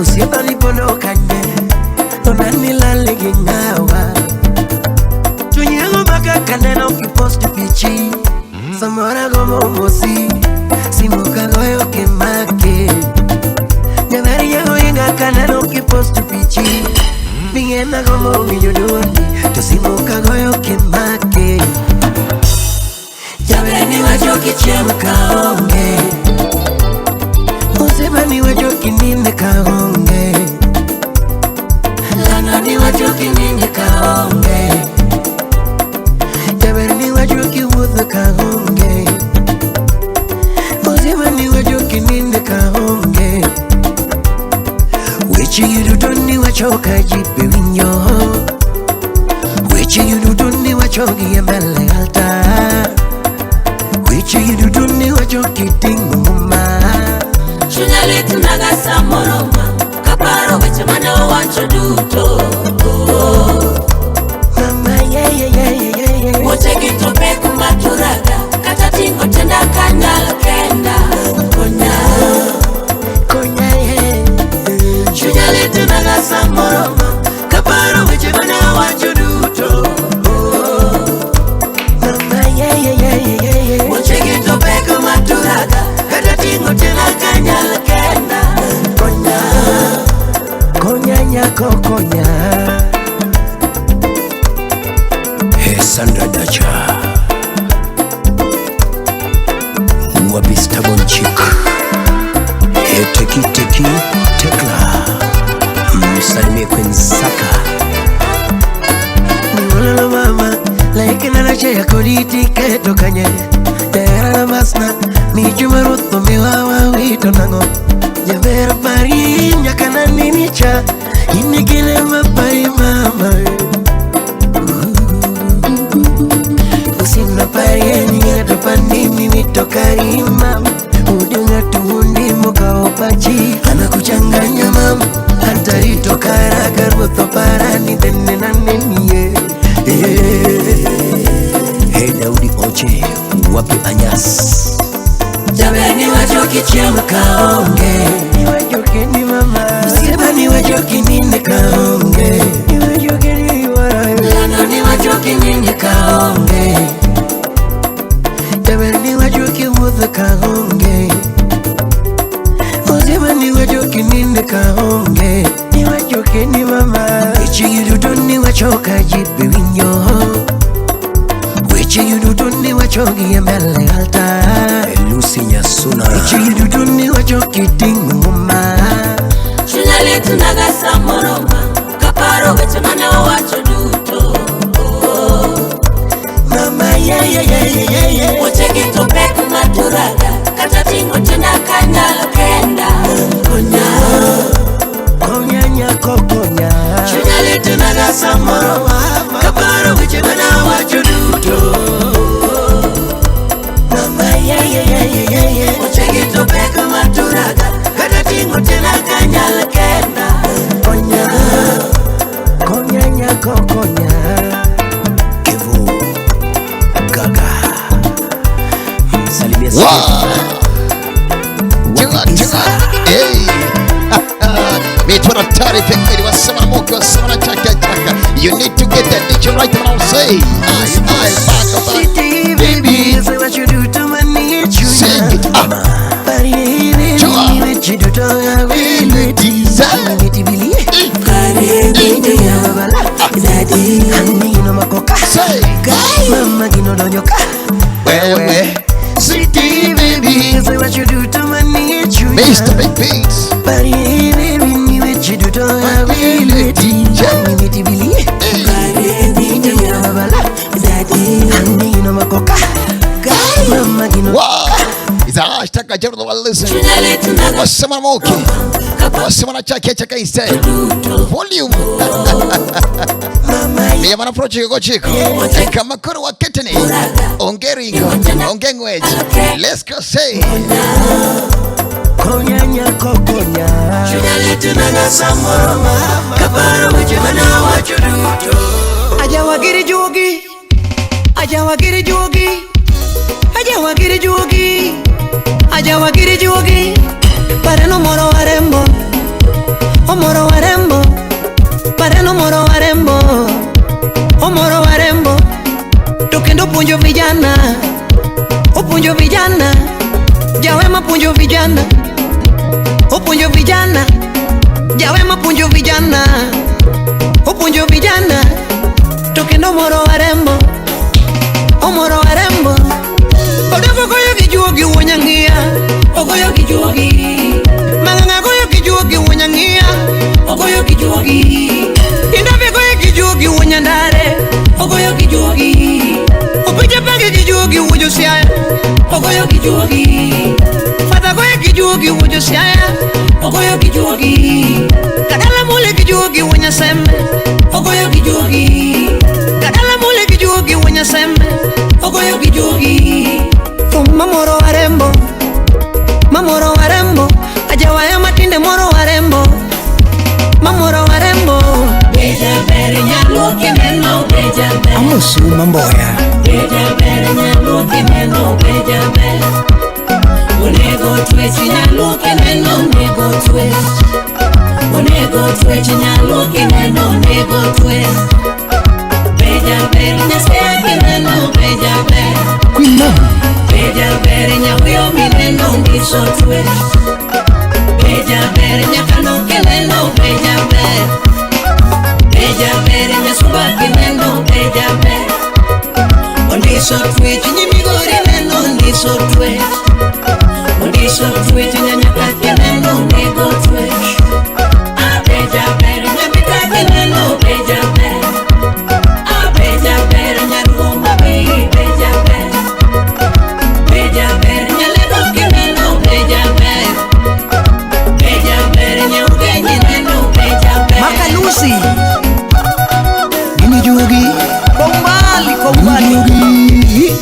Osiepa ni pondo kanye Onani lale gi ng'awa Chunyi maka kaneno kipost pichi Samora gombo mosi Simu kagoyo kimake Nyabari yago inga kaneno kipost pichi Mingena gombo winjo duondi To simu kagoyo kimake Jaber ni wacho kichiemo kaonge Osiepa ni wacho kininde kaonge Lana ni wacho kininde kaonge Jaber ni wacho kiwuotho kaonge Osiepa ni wacho kininde kaonge Weche duto ni wacho ka ji be winjo Weche duto ni wacho gi e mbele altar Weche duto ni wacho kiting'o muma Chunya lit naga samoro ma Kaparo weche mane owacho duto Mama yeah yeah yeah yeah yeah Wuoche gi to pek maturaga Kata ting'o tienda kanyal kenda Konya Konya yeah Chunya lit naga samoro ma Kaparo weche mane owacho duto Mama yeah yeah yeah yeah yeah Wuoche gi to pek maturaga Kata ting'o tienda kanyal kenda Konya Konya nyako konya Hey Sandra Dacha Wapi stubborn chick Hey teki teki tekla Msalimie kwenzaka Niwololo mama Laikina na chaya koditi keto kanye Tera na masna Michuma rutho miwawa wito nango Jaber pari nyakana nini cha Inikile mapari mama Usina pari ni panini mitokari mama Udinga tuundi moka opachi Anakuchanganya mama Antarito karaga ruotho parani dene na nenie Hey Daudi Oche wapi anyas Jaber ni wacho kichiemo kaonge Ni wacho kini mama Osiepa ni wacho kininde kaonge Ni wacho kini wara Lano ni wacho kininde kaonge Jaber ni wacho kiwuotho kaonge Osiepa ni wacho kininde kaonge Ni wacho kini mama Weche duto ni wacho ka ji be winjo Weche duto ni wacho gi e mbele altar Lucy Nyasuna Weche duto ni wacho kiting'o muma Chunya lit naga samoro ma Kaparo weche mane owacho duto Mama yeah yeah yeah yeah yeah Wuoche gi to pek maturaga Kata ting'o tienda kanyal kenda Konya Konya nyako konya Chunya lit naga samoro ma Kaparo weche mane owacho duto Mama yeah yeah yeah yeah yeah Wuoche gi to pek maturaga Kata ting'o tienda kanyal kenda Konya Konya nyako konya Kevo Gaga Msalimie Wow. Wapi Isa Hey. Mitwa hatari pekee wasema moki wasema chaka chaka. You need to get that DJ right now say. I back back. City baby say what you do to me need you Sing it up. Bari baby Chua. what you do to me Say. Mama gino donyoka Wewe. City baby. Say what you do to me need you Mr. Big Beats. Bari baby what you do to me DJ. Wow. It's a hashtag general listen. Chunya lit naga Wasema moki. Wasema na chaka chaka instead. Volume. Mia mana project go chiko. Kama kuru wa keteni. Ongeringo. Ongengwej. Let's go say. Konya nyako konya Chunya lit naga samoro ma Kaparo weche mane owacho duto Ajawagiri juogi Ajawagiri juogi Ajawagiri juogi Ajawagiri juogi Pareno moro warembo Opuonjo vijana, opuonjo vijana, Jawema puonjo vijana, opuonjo vijana, to kendo moro warembo, omoro warembo. Odongo goyo gi juogi wuon ng'iya, Ogoyo gi juogi. Mang'ang'a goyo gi juogi wuon ng'iya, Ogoyo gi juogi. Indabe goyo gi juogi wuon nyandare, Ogoyo gi juogi. Opija pange gi juogi wuon Josiaya, Ogoyo gi juogi. Fadha goyo gi juogi wuon Josiaya, Ogoyo gi juogi. Kadala mule gi juogi wuon Nyasembe, Ogoyo gi juogi. Kadala mule gi juogi wuon Nyasembe, Ogoyo gi juogi. Thum mamoro warembo, mamoro warembo, ajawaya matinde moro warembo, mamoro warembo. Beja ber nyaluo kineno beja ber. Amosu Mamboya. Beja ber nyaluo kineno beja ber. Onego twech nyaluo kineno onego twech. Onego twech nyaluo kineno onego twech. Beja ber nyasia kineno beja ber. Queen Mom. Beja ber nyawiyo mineno ndiso twech. Beja ber nyakano kineno beja ber. Beja ber nyasuba kineno beja ber. Ondiso twech nyimigori neno ondiso twech. Ondiso twech nyanyaka kineno onego twech. Abeja ber nyambita kineno beja ber. Abeja ber nyaruo bei beja ber. Beja ber nyalego kineno beja ber. Beja ber nyaugenyi neno beja ber. Makalusi Gini juogi. kwa umbali, kwa umbali. Gini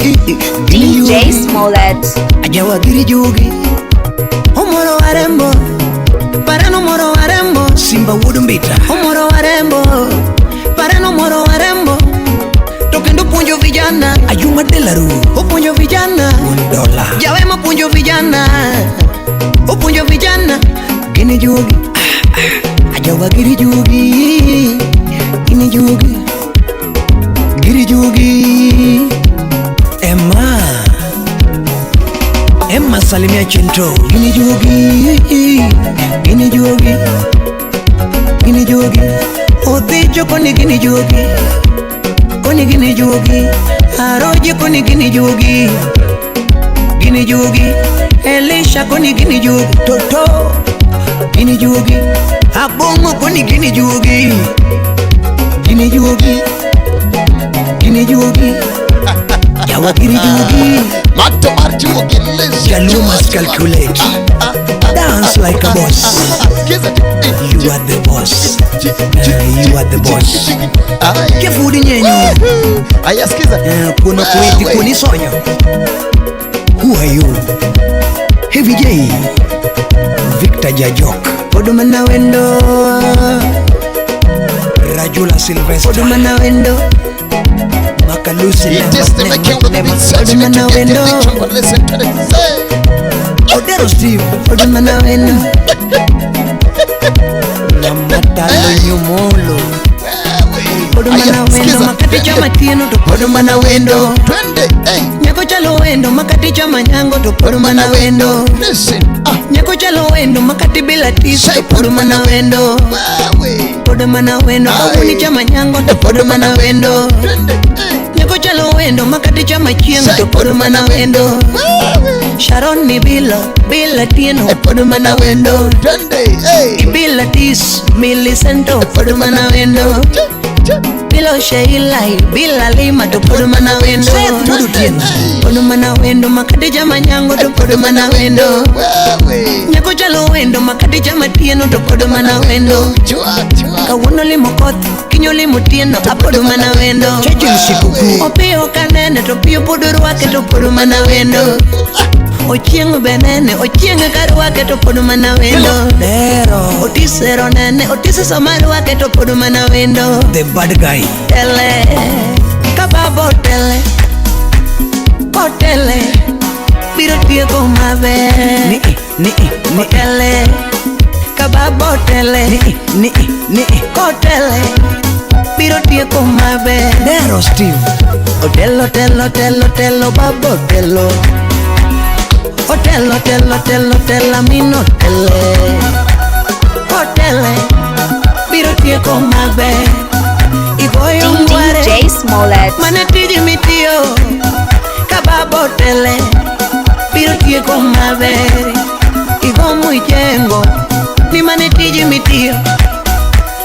DJ juogi. Smollett. Ajawa giri juogi. Omoro warembo, parano moro warembo, Simba wuod Mbita. omoro warembo, parano moro warembo, to kendo puonjo vijana, Ajuma Delaru. opuonjo vijana, Wuon dola. Jawema puonjo vijana, opuonjo vijana. Gini juogi. Ajawa giri juogi. Gini juogi. Giri juogi. Emma. Emma salimia Chinto. Gini juogi. Gini juogi. Gini juogi, odhicho koni gini juogi, koni gini juogi, Aroje koni gini juogi, gini juogi, Elisha koni gini juogi, Toto gini juogi, Abongo koni gini juogi, Gini juogi. Gini juogi. Jawa giri juogi. Mato mar juogi, listen. Jaluo must calculate. Dance like a boss. Sikiza tu. You are the boss. You are the boss. Kefudi nyenyo, Aya, sikiza. Kuno kuiti kuni sonyo. Who are you? Heavy J. Victor Jajok. Oduma na wendo, Rajula Sylvester. oduma na wendo, Makalusi It is the making of the beat. Search Oduma to na get the wendo. picture, but listen to the say. Odero Steve. oduma na wendo. Namatalo Nyumolo. Oduma Aya, na wendo sikiza. makati chama tieno to poduma na wendo. Twende. Hey. Nyako chalo wendo makati chama nyango to poduma na wendo. Listen. Ah. Nyako chalo wendo makati bila tiso to poduma na wendo. Wewe. Poduma na wendo kawuni chama nyango to poduma na wendo. Twende. Hey. Nyako chalo wendo makati chama chieng to poduma na wendo. Wewe. Sharon ni bila bila tieno poduma na wendo. Twende. Hey. Ibila tis milicento poduma na wendo. Bilo Sheila bila lima to poduma na wendo. Poduma na wendo makati chama nyango to poduma na wendo. Wewe. Nyako chalo wendo makati chama tieno to poduma na wendo. Chua, chua. Kawuono limo koth kinyo limo tieno apodo mana wendo. Churchill Sikukuu. Opiyo kanene to piyo pod orwake to podo mana wendo. Ochieng' be nene ochieng' ka rwake to podo mana wendo. Dero. Otisero nene otise sama rwake to podo mana wendo. The bad guy. Tele ka baba otele kotele biro tieko maber. Ni ni ni Otele ka baba otele ni ni ni. kotele biro tieko maber. Dero Steve. Otelo telo telo telo baba otelo. Otelo telo telo telo amino tele. Otele biro tieko maber. Igoyo ngware DJ Smollett. Mane tiji mitiyo ka baba otele biro tieko maber. Igo muijengo ni mane tiji mitiyo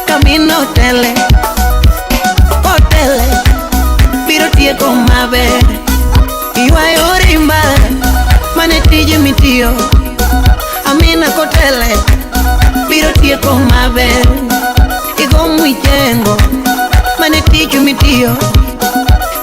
kamino otele. Otele biro tieko maber. Iywayo rimba mane tiji mitiyo amina kotele biro tieko maber. Igo muijengo mane tiji mitiyo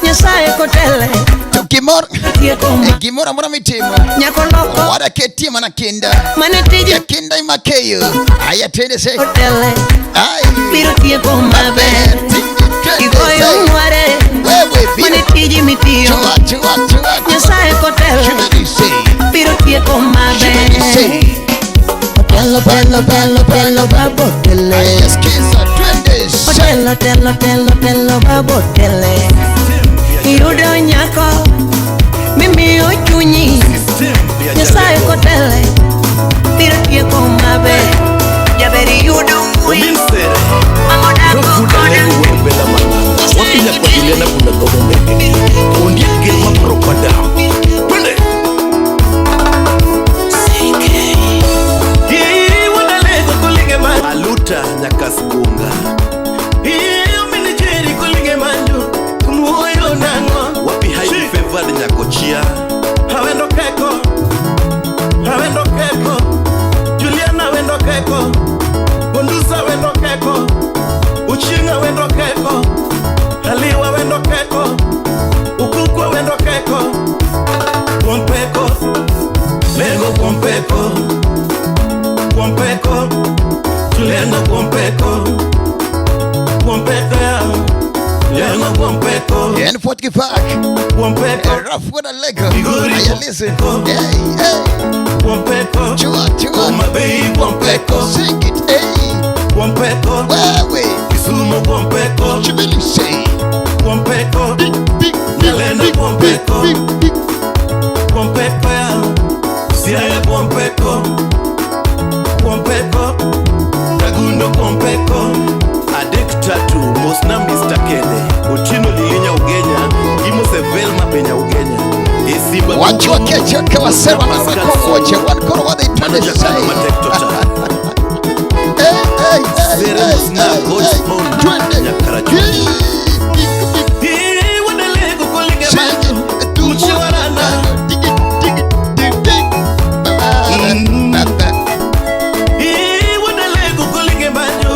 Nyasaye kotele To gimoro tieko maber. Gimoro amora mitimo Nyako loko wadaketie mana kinda mane tiji kinda imakeyo aya twende se otele ai biro tieko maber. Igoyo ngware wewe mane biro tiji mitiyo chua chua chua Nyasaye kotele Chubidi say biro tieko Chubidi maber. say Otelo telo telo telo babo tele. Aya skiza twende se Otelo telo telo telo babo tele. Iyudo nyako mimiyo chunyi Nyasaye kotele biro tieko maber. Jaber iyudo wuoyi mangodako koda Aluta nyakasgunga iyo minijeri kulinge manju kumuoyo nang'o wapi hai favored nyakochia awendo keko awendo keko Juliana awendo keko Bondusa awendo keko Uchinga awendo keko Aliwa awendo keko Ukuku awendo keko Kuompeko Lego kuompeko Kuompeko Juliana kuompeko Kuompeko ya Lego kuompeko And Fort Park Kuompeko Rough with a Lego Igori Aya listen hey hey Kuompeko chua chua Homa Bay kuompeko sing it hey Kuompeko wewe Kisumu kuompeko Chubidi say Kuompeko big big Nyalenda big big kuompeko big big Kuompeko ya Siaya kuompeko Kuompeko Kagundo kuompeko Adek tatu Mosna Mr. Kene Otieno Lilinya Ugenya Gimose Velma Penya Ugenya Esiba Wachu wakeche kawasema na wakongo wankoro wa they Mano twende Jakano say Matek Tota hey hey hey Sere hey Mosna hey God's hey Phone twende Nyakaraju Big big Wadelego kulinge Sing manju it do Mchiwarana dig it dig it dig dig ba ba Iwadelego kulinge manju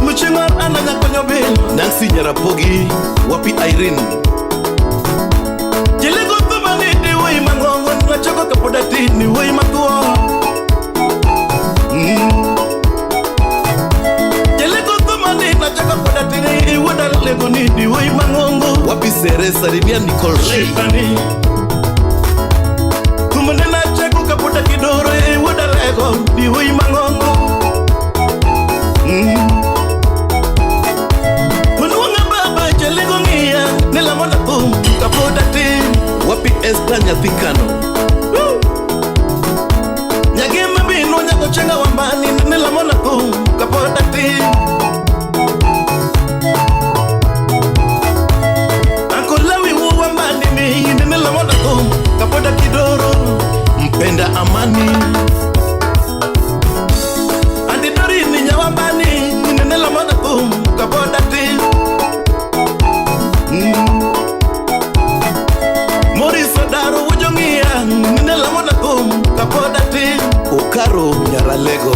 Mchiwarana nyakonyo bil Nancy Nyarapogi Wapi Irene Jelego thuma ni diwi mangongo Nachoko kapoda tini wei matuo Jelego thuma ni nachoko kapoda tini Iwadelego ni diwi mangongo Wapi Sere Salimia Nicole Shipani Kumene nachako kapoda kidoro Iwadelego diwi mangongo Unuanga baba jelego ngiya Nilamona thum kapoda tin Wapi Esther Nyathikano Nyagima bino nyakochenga wambani Nilamona thum kapoda tin Ankolawi wambani mi Nilamona thum kapoda kidoro Mpenda amani Andidori ni nyawambani Nilamona thum kapoda tin Maurice Odaro wujongia Nilamona thum kapoda tin Okaro Nyaralego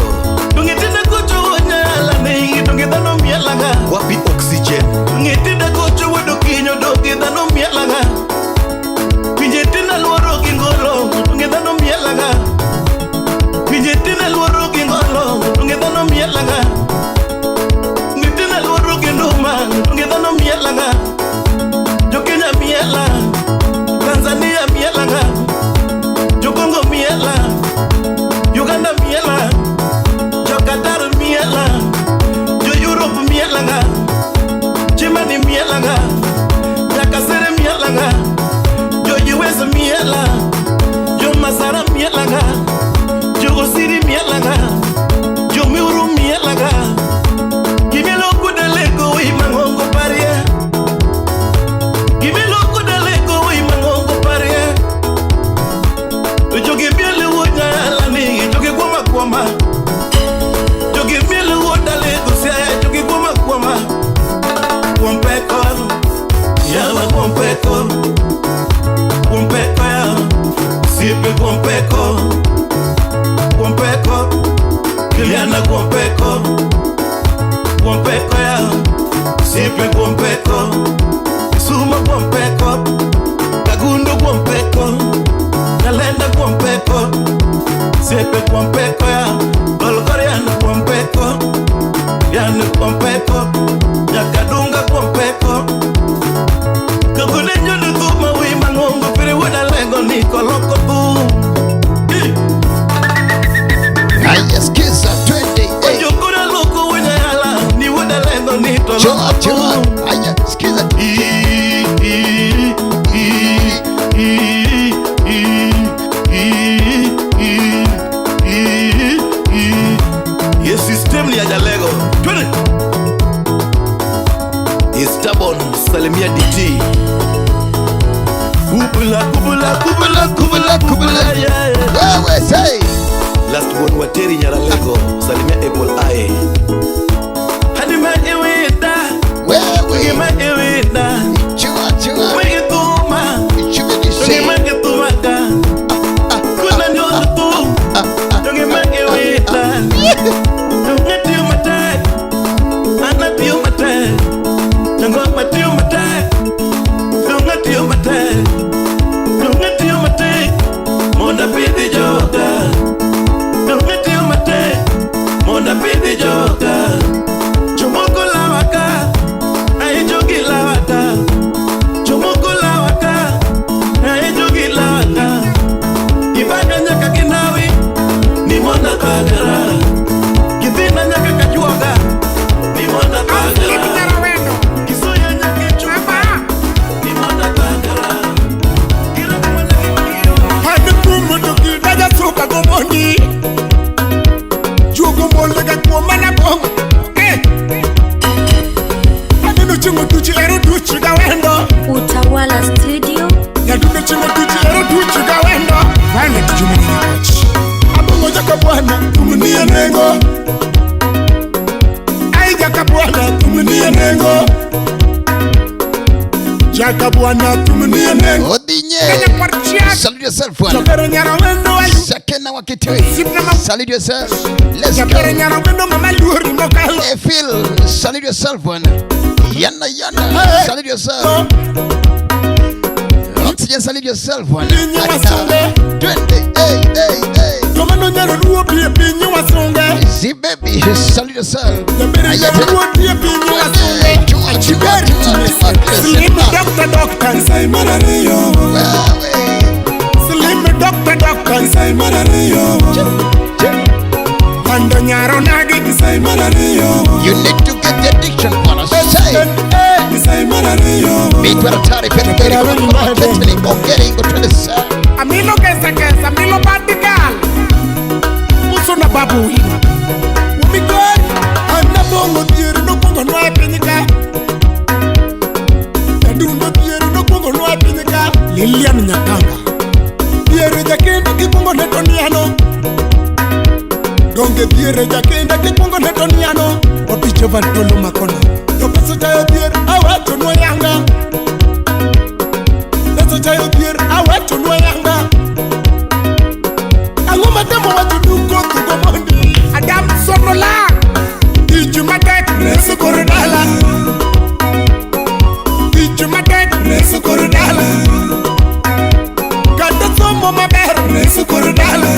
Dungitinda kocho nyala ni Dungi dhano mielaga Wapi oxygen Dungitinda kocho wuodo kinyo Dogi dhano mielaga Pinje tina luoro gi ngolo Dungi dhano mielaga Ni kuom peko nyaka dunga kuom peko kogole nyodo thum mawi mang'ongo pire wuod alego ni koloko thum. Haya, sikiza, twende. Hey. Jokora loko wunyala ni wuod alego ni to Chua, loko chua. thum. Haya, sikiza. I, I, I, I, I, I, I, I, I. Ye system ni ya Jalego. Twende. Istabon salimia DT. Kubula kubula kubula kubula kubula yeah, yeah. Wewe, say. Last one Wateri Nyaralego salimia Apple I. Hadima iwita Wewe. Gima iwita Chua, chua. Wigituma Chua, ni Gima gitumaka Kuna nyoto tu Gima iwita Ngatiyo matek Anatiyo matek Jango matiyo matek Ngatiyo matek Ngatiyo matek Monda pidhi joka Ngatiyo matek Monda pidhi joka Jomoko lawaka Ai jogi lawaka Jomoko lawaka Ai jogi lawaka Ibaga nyaka kinawi Ni mona kagara Githina nyaka kajuoga Ni mona kagara Kisuya nyaka chupa Ni mona kagara Hadi kumu tukidaja suka gomondi Jugo molega kuoma na bongo. Eh. Aneno chingo tuchi ero tuchi gawendo. Utawala Studio. Nyadundo chingo tuchi ero tuchi gawendo. Violet Juma ni coach. Abongo jaka bwana tumunie nengo. Ai jaka bwana tumunie nengo. Jaka bwana tumunie nengo. Odinye. Kenya kwarchia. Salute yourself, bwana. Jabero nyara wendo ayu. Sakena wa Kitui. Salute yourself. Let's Jabero go. nyara wendo mama luori mokalo. Hey, Phil, salute yourself, bwana. Yana, yana. Salute yourself. Oxygen, salute yourself, bwana. Pinyi wasunge. Twende. Hey, hey, hey. Jomano nyalo luo pie pinyi wasunge. Z baby, salute yourself. Jabero Aya, nyalo luo pie pinyi wasunge. Chua, chua, chua, chua, Slim doctor doctor Simon Ariyo. Wewe. Slim doctor doctor Simon Ariyo. Ando nyaro nagi Simon Ariyo. You need to get the addiction, bwana. Say. Simon Ariyo. Mitwa hatari, pere, pere, pere, pere, ongere, ingo, twende sa. Amilo kesa kesa milo badigal. Uso na babu wina. Umigori anabongo thier nokwongo nwa e piny ka. Jadundo thier nokwongo nwa e piny ka. Lilian Nyakanga. Thier jakenda kikwongo ne Toniano. Donge thier jakenda kikwongo ne Toniano. Opicho Vantolo Makona. To peso chayo thier awacho nwa yanga. Peso chayo thier awacho nwa yanga. Ang'o matemo wacho duko tugo mondi. Adam Sonola. Tich matek reso kor dala. Tich matek reso kor dala. Kata somo maber reso kor dala.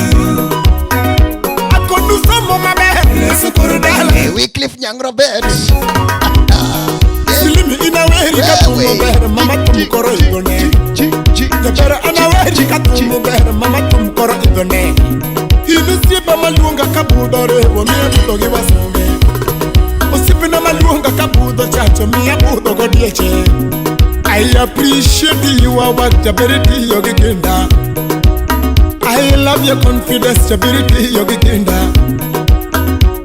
Akodu somo maber reso kor dala. Hey, Wycliffe Nyang Robert. Silimi inaweri ka thum ber mama thum koro idhone. Jaber anaweri ka thum ber mama thum koro idhone. In osiepa maluonga ka budho rewo miya budho gi wasunge. Osiepena maluonga ka budho chacho miya budho godieche. I appreciate your work Jaberi tiyo gi kinda. I love your confidence Jaberi tiyo gi kinda.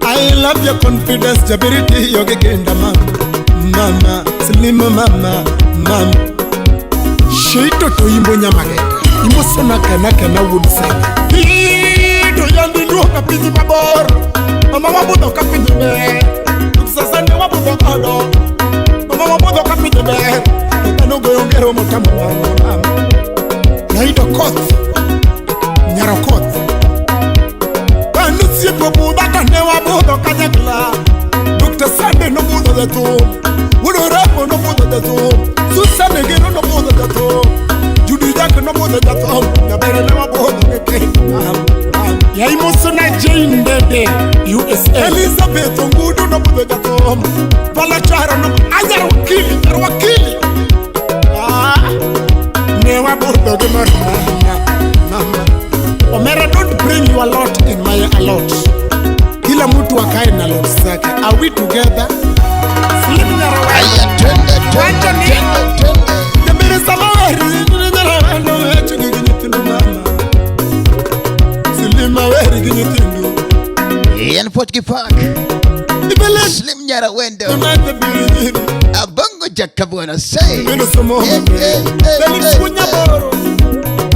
I love your confidence Jaberi tiyo gi kinda mama. Mama, slim mama, mama. Shito to imbo nyamageta. Imbo sona kena kena wood side. Ito yandi luoka piny mabor. Mama wabudho ka piny ber. Sasa ne wabudho kodo. Mama wabudho ka piny ber. To dhano goyo ngero motamo wang'wa mama. Naido koth. Nyaro koth. An osiepo budha to ne wabudho kanyakla. Dr. Sande nobudho jathum. Wuod Orapo nobudho jathum. Susan Gero nobudho jathum. Judy Jack nobudho jathum. Jaber ne wabudho gi kendo. Yaimoso na Jane Ndede USA. Elizabeth Ongudu nobudho jakom. Palacharo no anyar wakili, nyar wakili. Ah, ne wabudho gi mor mama, mama. Omera, don't bring your lot in my a lot. Kila mtu akae na lot zake. Are we together? Slim Nyarawa. Aya, twende twende twende twende. Jabiri samaweri, nyarawa wecho gi nyithindo mama. Slim aweri gi nyithindo. Ian Portuguese Park. Slim Nyara Wendo. Abongo Jakabwana say. Felix Kunyaboro.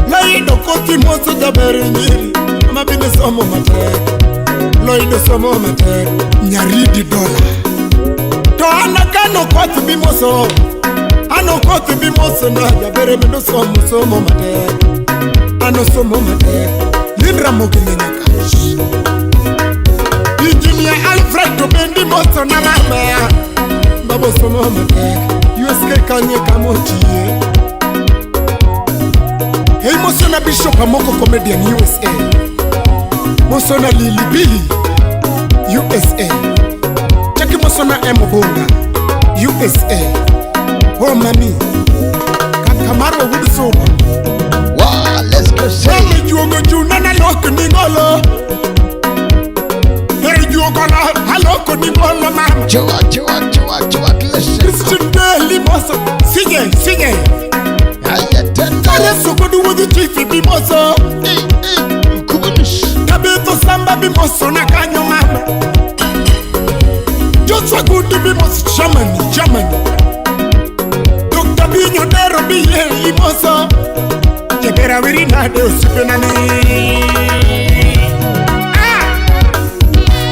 Loido kothi moso jaber nyiri. Mabende somo matek. Loido somo matek. Nyaridi dola. To an akano koth bimoso. Ano koth bimoso na jaber bendo somo somo matek. Ano somo matek. Lindra mogine nyaka. Engineer Alfred to bendi moso na mama. Babo somo matek. USK kanye kamotie. Hey Mosona Bishop Amoko comedian USA. Mosona Lili B USA. Chaki Mosona M Bonga USA. Oh mami. Kakamaro Woodsoba. Wow, let's go say. Mami juogo juna na loko ni ngolo. Heri juogo na haloko ni ngolo mama. Chua chua chua chua listen. Christian Daily Moso. Sinye sinye. Aya twende. Kare sokodu wudu chifi bimoso. Eh eh mkubunush. Kabeto samba bimoso na kanyo mama. Joshua Gudu bimoso Germany, Germany. Dr. Binyo Dero biye imoso. Jebera wiri na de usipenani. Ah!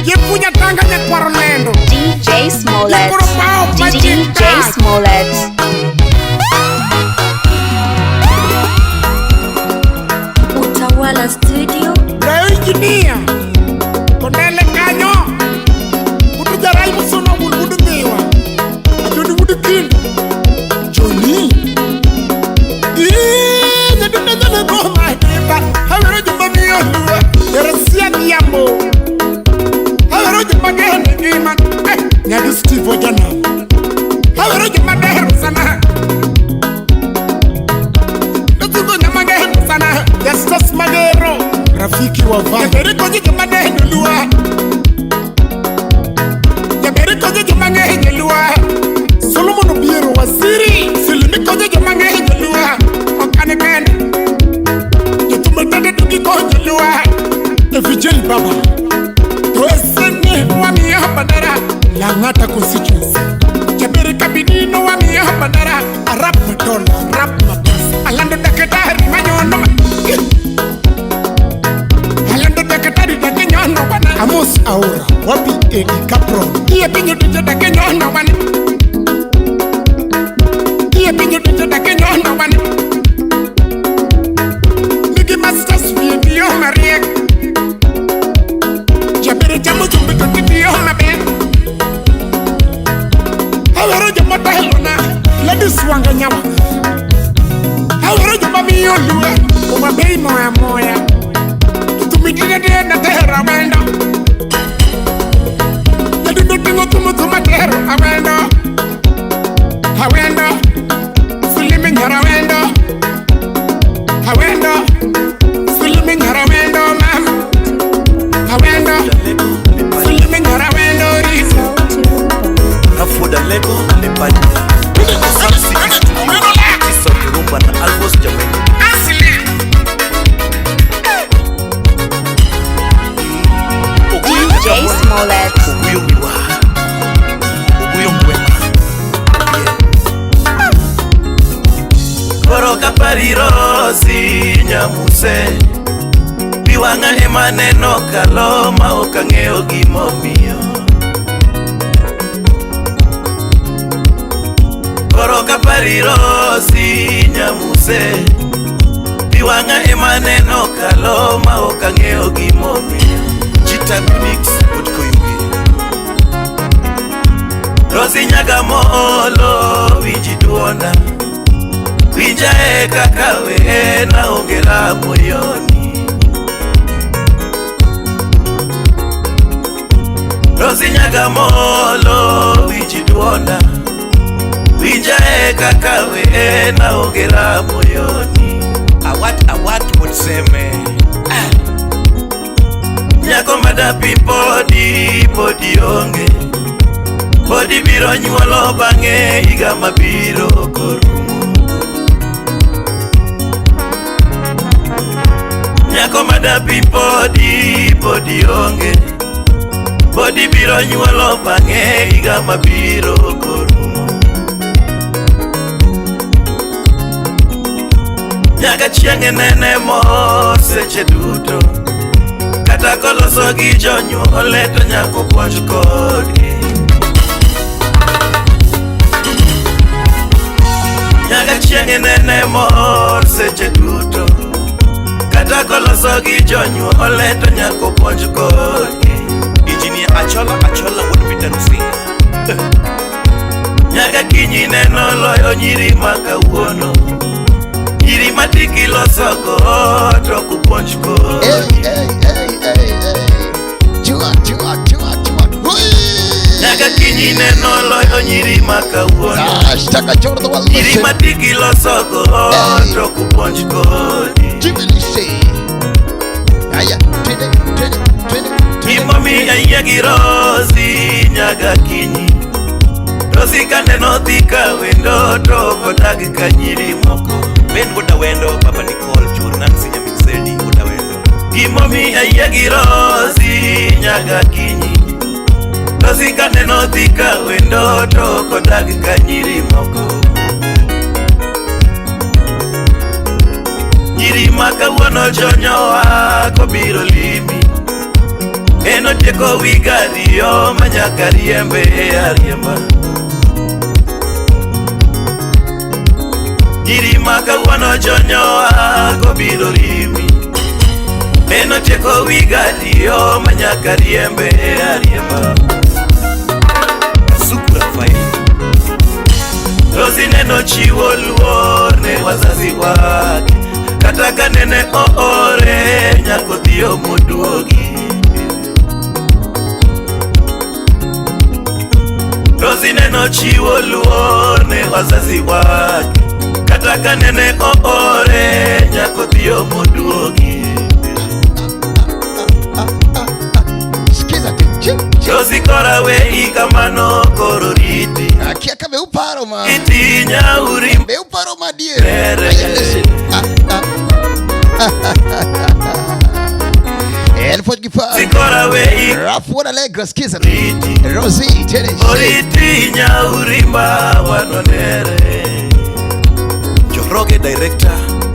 Yepunya tanga nyakwaro lendo. DJ Smollett. Nyakwaro pao DJ majinta. Smollett. Utawala Studio. Rayo engineer. Kondele kanyo. Kudu jarai musono wul wudu dhiwa. Ajoni wudu kindu. Johnny. Ii, nyadunda nyane goma heba. Hawero jumba miyo luwa. Yeresia nyambo. Hawero jumba geni gima. Eh, nyadu Steve Ojana. Hawero jumba dehero sana. Lutugo nyama geni sana. Justus Magero. Rafiki wa Vai. Jaberi konyi jumba dehero luwa. Jaberi konyi jumba ng'eny luwa. Solomon Obiero waziri. Silimi konyi joma ng'eny luwa. Ok an kende. Jothum tende dugi konyo luwa. Evijel Baba. To esene wamiyo bandera. Lang'ata constituency. Jaberi Kabidino wamiyo bandera. Arap Madola, Arap Mapesa. Alando Dakatari manyono ma. Alando Dakatari dakenyono bana. Amos Aura, wapi Edi Capron. Iye pinyo duto dakenyono bana. Iye pinyo duto dakenyono bana. Nigi masters video mariek. Jabere chamo chumbi to tiyo maber. Awero joma telona, Ladies Wanga Nyawa. Awero joma miyo luo, oma bei moya moya. Tumidine na tero awendo. Nyadundo tingo tumo tuma tero awendo. Awendo. Sulimi nyara awendo. Awendo. Sulimi nyara awendo mama. Awendo. Sulimi nyara awendo riso. Afuda Lego Lepanya. Sun City Studio. Kisauti Rumba na Alphonse Jamaica. DJ Smollett. Oguyo Miwa. Oguyo Mwema. Koro kaparirosi nyamuse. Biwang'a ema neno kalo ma ok ang'eyo gimomiyo. Koro kaparirosi nyamuse. Biwang'a ema neno kalo ma ok ang'eyo gimomiyo. G-Type Mix od Koyugi. Rosi Nyagamolo winji duonda. Winja e kaka wena onge la moyoni. Rosi nyagamolo winji duonda. Winja e kaka we na ongera moyoni. Awat awat wuod Seme. Nyako madapi podi podi onge. Podi biro nyuolo bang'e higa mabiro korumo. Nyako madapi podi podi onge. Podi biro nyuolo bang'e higa mabiro korumo. Nyaka chieng' nene mor seche duto. Kata koloso gi jonyuole to nyako puonj kodgi. Nyaka chieng' nene mor seche duto. Kata koloso gi jonyuole to nyako puonj kodgi. Engineer Achola Achola wuod Peter Rusinga. Nyaka kinyi neno loyo nyiri ma kawuono. Nyiri matiki losogo to kupuonj kodgi. Hey, hey, hey, hey. Chua, chua, chua, chua. Nyaka kinyi neno loyo nyiri ma kawuono. Ah, shtaka choro the world. Nyiri matiki losogo to kupuonj kodgi. Jibilishe. Aya, twende, twende, twende. Gimomiyo ayie gi Rosi nyaka kinyi. Rosi kaneno dhi ka wendo to ok odag ka nyiri moko. Ben wuod Awendo, Baba Nicole, Chuor Nancy Nyamin Sedi wuod Awendo. Gimomiyo ayie gi Rosi nyaka kinyi. Rosi kaneno dhi ka wendo to ok odag ka nyiri moko. Nyiri ma kawuono jonyowa kobiro limi. En otieko wi gariyo ma nyaka riembe ariemba. Nyiri ma kawuono jonyowa kobiro limi. En otieko wi gariyo ma nyaka riembe ariemba. Kasuku Rafael. Rosi neno chiwo luor ne wazazi wake. Kata ka nene oore nyako dhiyo moduogi. Rosi neno chiwo luor ne wazazi wake. Kata ka nene oore nyako dhiyo moduogi. Sikiza tu. Chi, chi. Rosi kora wei kamano koro riti. Akia ka be uparo ma. Iti nyauri Be uparo ma dier. Ere. Aya, listen. Ah, ah. El pod gi par. Sikora wei Rafu wuod Allegro, sikiza tu. riti. Rosi, twende. Oriti nyaurimba wanonere. Njoroge Director,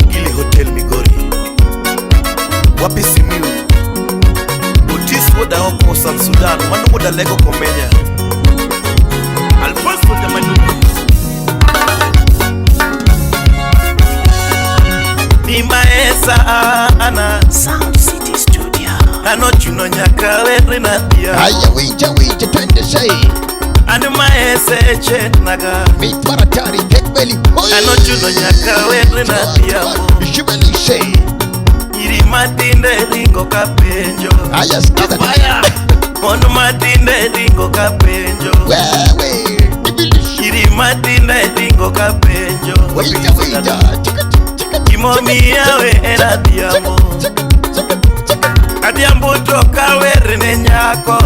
Gili Hotel Migori. Wapi Simiyu. Otis wuod Aoko, South Sudan, mano wuod Alego Komenya. Alfonso Jamadugu. Ni maesa ana Sound City Studio. Anochuno nyaka were nathia. Aya, winja, winja, twende sei. An maese chetnaga. Mitwara tari, kekbeli. Oi. Anochuno nyaka were nadhiambo. Jibilishe. Nyiri matinde ringo ka penjo. Aya, sikiza tu. Mon matinde ringo ka penjo. Wewe, jibilishe. Nyiri matinde ringo ka penjo. Winja, winja. Chika, chika, Gimomiyo we en adhiambo. chika, chika, chika. Adhiambo to ka wer ne nyako.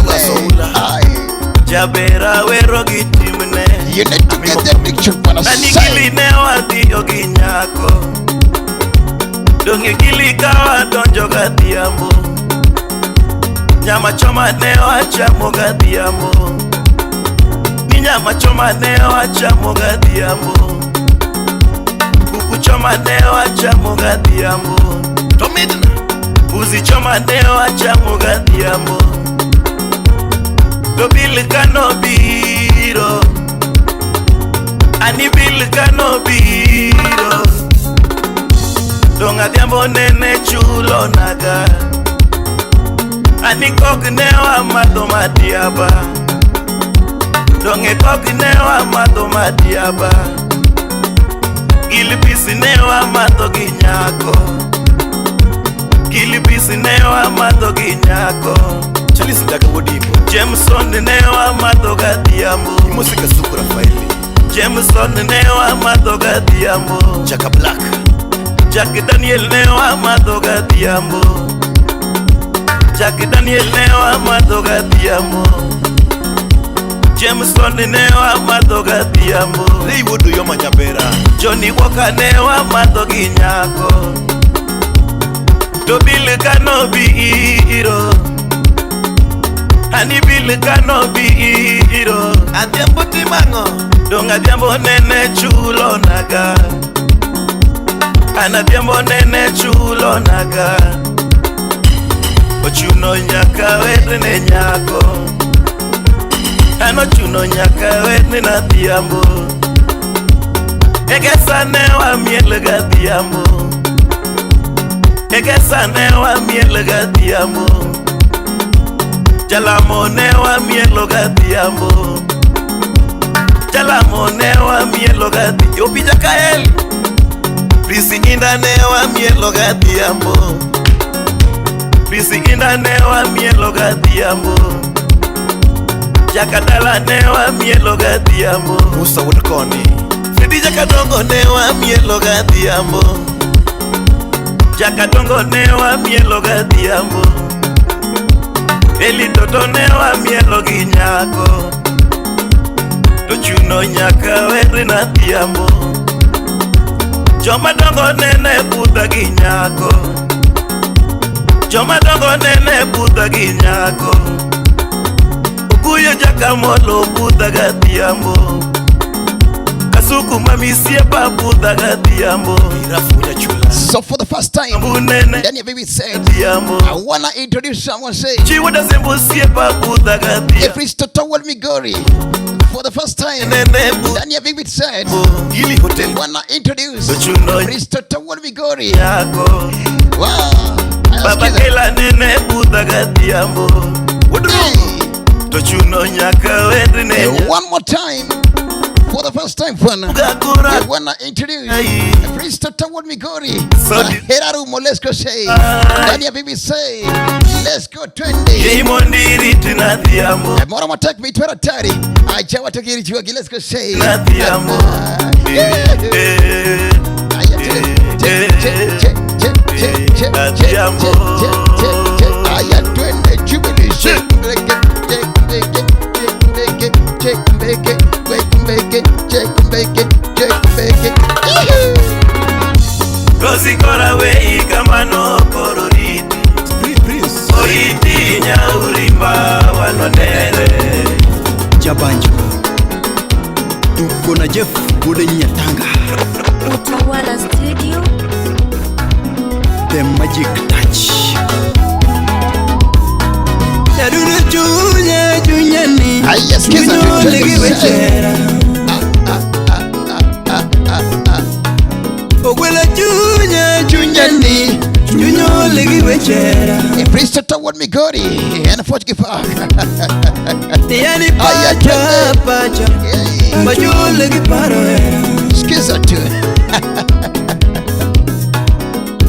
Wewe. Ai. Jaber awero gi timne. You need to get the picture bwana. Nani Say. gili ne wadhiyo gi nyako. Donge gili ka wadonjo gadhiambo. Nyama choma ne wachamo gadhiambo. Ni nyama choma ne wachamo gadhiambo. Kuku choma ne wachamo gadhiambo. To midna. Mbuzi choma ne wachamo gadhiambo. To bil kanobiro. Ani bil kanobiro. Dong' adhiambo nene chulo naga. Ani kok ne wamadho madiaba. Dong' e kok ne wamadho madiaba. Gilipisi ne wamadho gi nyako. Gilipisi ne wamadho gi nyako. Charles Daga Wodimbo Jameson ne wamadho gadhiambo Imose Kasuku Rafaeli Jameson ne wamadho gadhiambo Chaka Black Jack Daniel ne wamadho gadhiambo Jack Daniel ne wamadho gadhiambo Jameson ne wamadho gadhiambo Ray Wuodo Yoma Nyabera Johnny Walker ne wamadho gi nyako To Bill kanobiro Ani Bill kanobiro Adhiambo timang'o Dong adhiambo nene chulo naga An adhiambo nene chulo naga Ochuno nyaka werne nyako An ochuno nyaka werne nadhiambo Egesa ne wamiel gadhiambo Egesa ne wamiel gadhiambo Jalamo ne wamielo gadhiambo Jalamo ne wamielo gadhiambo Opija Kael Prisi inda ne wamielo gadhiambo Prisi inda ne wamielo gadhiambo Jakadala ne wamielo gadhiambo Musa wuod Koni Fredi Jakadongo ne wamielo gadhiambo Jakadongo ne wamielo gadhiambo Eli toto ne wamielo gi nyako To chuno nyaka were nadhiambo Joma dongo nene budha gi nyako Joma dongo nene budha gi nyako Okuyo jakamolo budha gadhiambo Kasuku mamisiepa budha gadhiambo So for the first time, Daniel Baby said, I wanna introduce someone. Say, Every Towel Migori. For the first time, Daniel Baby said, I wanna introduce Risto Towel Migori. Wow. Baba Kela nene budha gadhiambo One more time. For the first time, fun. I wanna introduce Priest Towel Migori. Herarumo, let's go say. Daniel Baby say, let's go 20. Mora take me to a tari. I jawa to get you. Let's go say. Rosi kora wei kama no kororiti Oriti nyaurimba wanonere Jabanjo tuko na Jeff Gode Nyatanga Utawala Studio The Magic Touch Nyaduru chunya chunyani Aya sikiza tu Ogwela chunya chunyani chunyo legi wechera Priest Towel Migori and Fortune Park Tiani pacha pacha Macho legi paro era Sikiza tu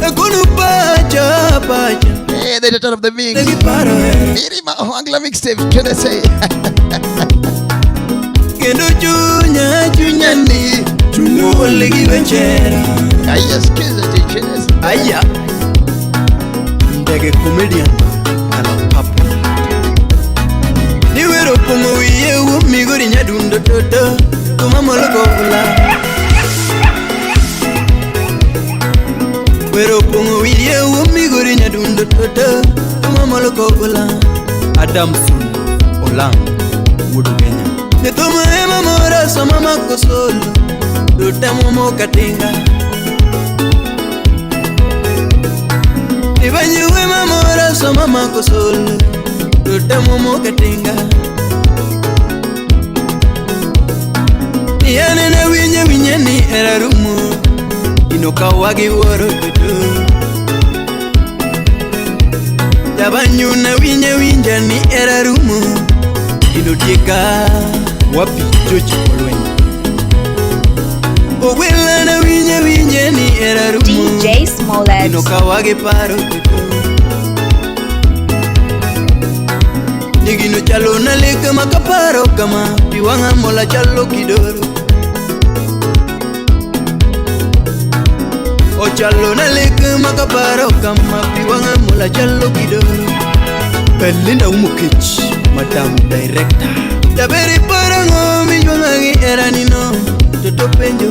Ekunu pacha pacha Hey, the daughter of the mix Legi paro era Mirima Ohangla mixtape, can I say Kendo chunya chunyani chunyo legi wechera Aya sikiza tu Aya Ndege comedian ala papo Niwero pongo wiye wo Migori nyadundo toto Tumamolo kofula Wero pongo wiye wo Migori nyadundo toto Tumamolo kofula Adamson Olang Wudu Kenya Nitoma ema mora sama makosolo Tutamo mokatinga Nibanyiwe mamora sama makosolo Tutamo mokatinga Niane na winye winye ni erarumu Inoka wagi woro tutu Jabanyu na winye winje ni erarumu Inotieka wapi George Olwenyi Owela na winye winye ni erarumu DJ Smollett Inoka wagi paro tutu Nigino chalo na lek ma kaparo kama pi wang'a mola chalo kidoro. Ochalo na lek ma kaparo kama pi wang'a mola chalo kidoro. Belinda Umukich, Madam Director. Jaberi parango mijwang'a gi herani no, toto penjo.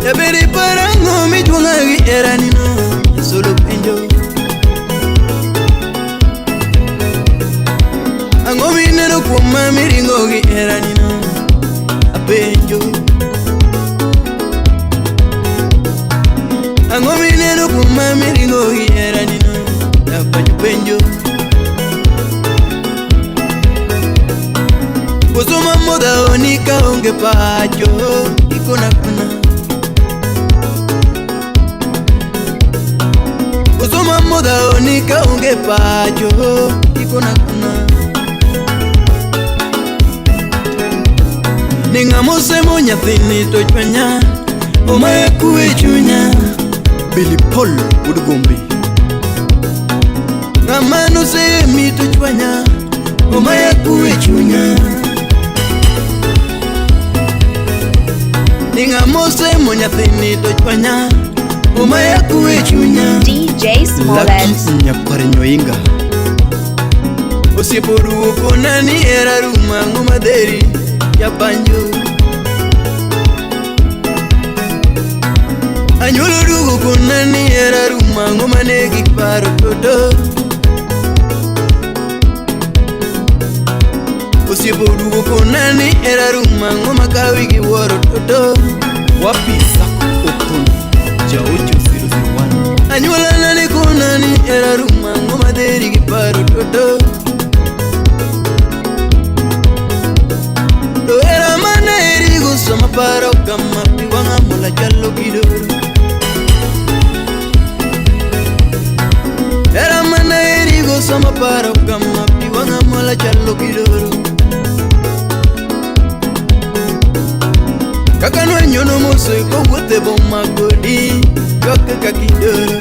Jaberi parango mijwang'a gi herani no, solo penjo. Ang'o mineno kuoma miringo gi herani no, apenjo. Ang'o mineno kuoma miringo gi herani no, apenjo penjo. Koso mamodhaoni kaonge pacho, ikona kona. Koso mamodhaoni kaonge pacho, ikona kona. Ni ng'ama osemo nyathini to chwanya, omaya kwe chunya. Billy Paul wuod Gombe. Ng'ama nosemi to chwanya, omaya kwe chunya. Ni ng'ama osemo nyathini to chwanya, omaya kwe chunya. DJ Smollett. Lucky Nyakwar Nyoinga. Osiepo oduogo nani hera rumo ang'o madheri jabanjo. Anyuola oduogo kona ni hera rumo ang'o mane giparo toto. Osiepo oduogo kona ni hera rumo ang'o makawi gi wuoro toto. Wapi Sako Okon, Jaocho 001. Anyuola nane kona ni hera rumo ang'o madheri gi paro toto. To hera mane erigo sama paro kama pi wang'a mola chalo kidoro. Hera mane erigo sama paro kama pi wang'a mola chalo kidoro. Kaka nwanyono mos kowuotho e boma kodi, ywak ka kidoro.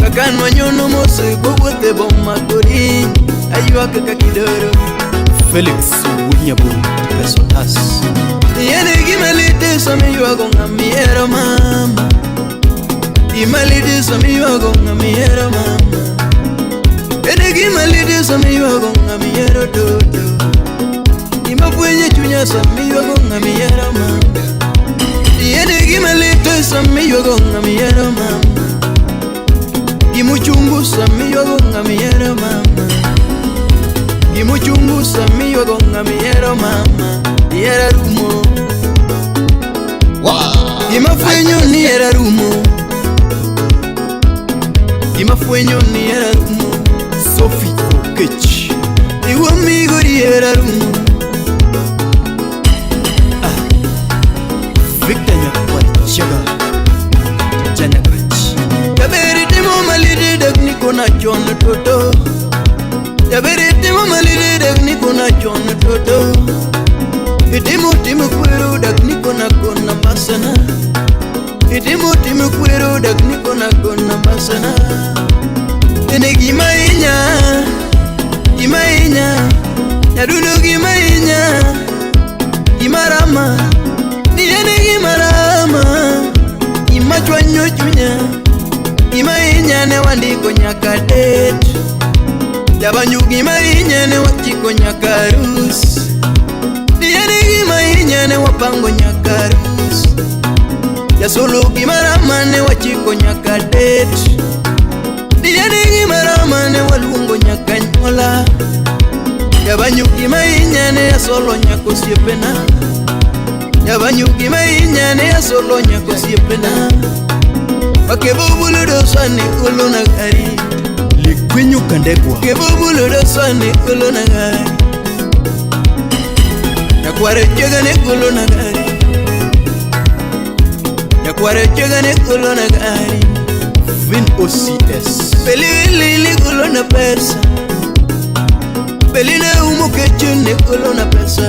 Kaka nwanyono mos kowuotho e boma kodi, aywak ka kidoro. Felix Wuod Pesotas. En gima lit sama iywago ng'ama ihero mama. Gima lit sama iywago ng'ama ihero mama. En gima lit sama iywago ng'ama ihero toto. Gima fwenyo chunya sama iywago ng'ama ihero mama. En gima lit sama iywago ng'ama ihero mama. Gima uchungu sama iywago ng'ama ihero mama. Gima uchungu sama iywago ng'ama ihero mama. Ihera rumo. Gima fwenyo ni hera rumo. Gima fwenyo ni hera rumo. Sophie Okech. Iwuo Migori hera rumo. Victor Nyakwar Chaga Janyakach. Jaberi timo malit dak ni kona chon toto. Jaberi timo malit dak ni kona chon toto. Itimo timo kwero dak ni kona kona masana. Itimo timo kwero dak ni kona kona masana. Ene gima inya, gima inya, nyadundo gima inya, gima rama. Ni ene gima rama, gima chwanyo chunya. Gima inya ne wandiko nyaka det. Jabanyu gima inya ne wachiko nyaka arus. Ni ene gima inya ne wapango nyaka arus. Jasolo gima rama ne wachiko nyaka det. Ni ene gima rama ne waluongo nyaka nyuola. Jabanyu gima inya ne asolo nyaka osiepena. Jabanyu gima inya ne asolo nyaka osiepena. Wakebo buludo sani golo na gari. Ligwinyo Kandegwa. Kebo buludo sani golo na gari. Nyakware chega ne golo na gari. Nyakware chega ne golo na gari. Vin OCS. Peli lili golo na pesa. Peli ne umo keche ne golo na pesa.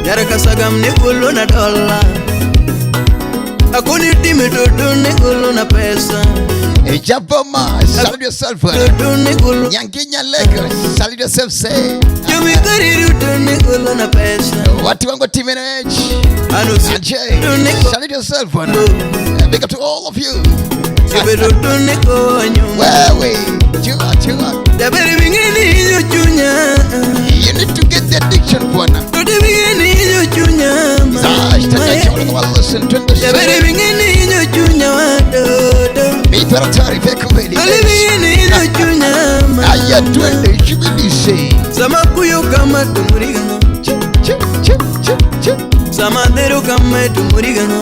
Nyara kasagam ne golo na dola. Akoni time toto ne golo na pesa. Jaboma, salute yourself. Nyanginya Lagos, salute yourself say. Watu wangu team NH. Ajay, salute yourself. Big up to all of you. Wewe, chua chua. You need to get the addiction bwana. Listen to the Aya twende shibidise. Sama kuyo kama tumurigano. Sama dero kama tumurigano.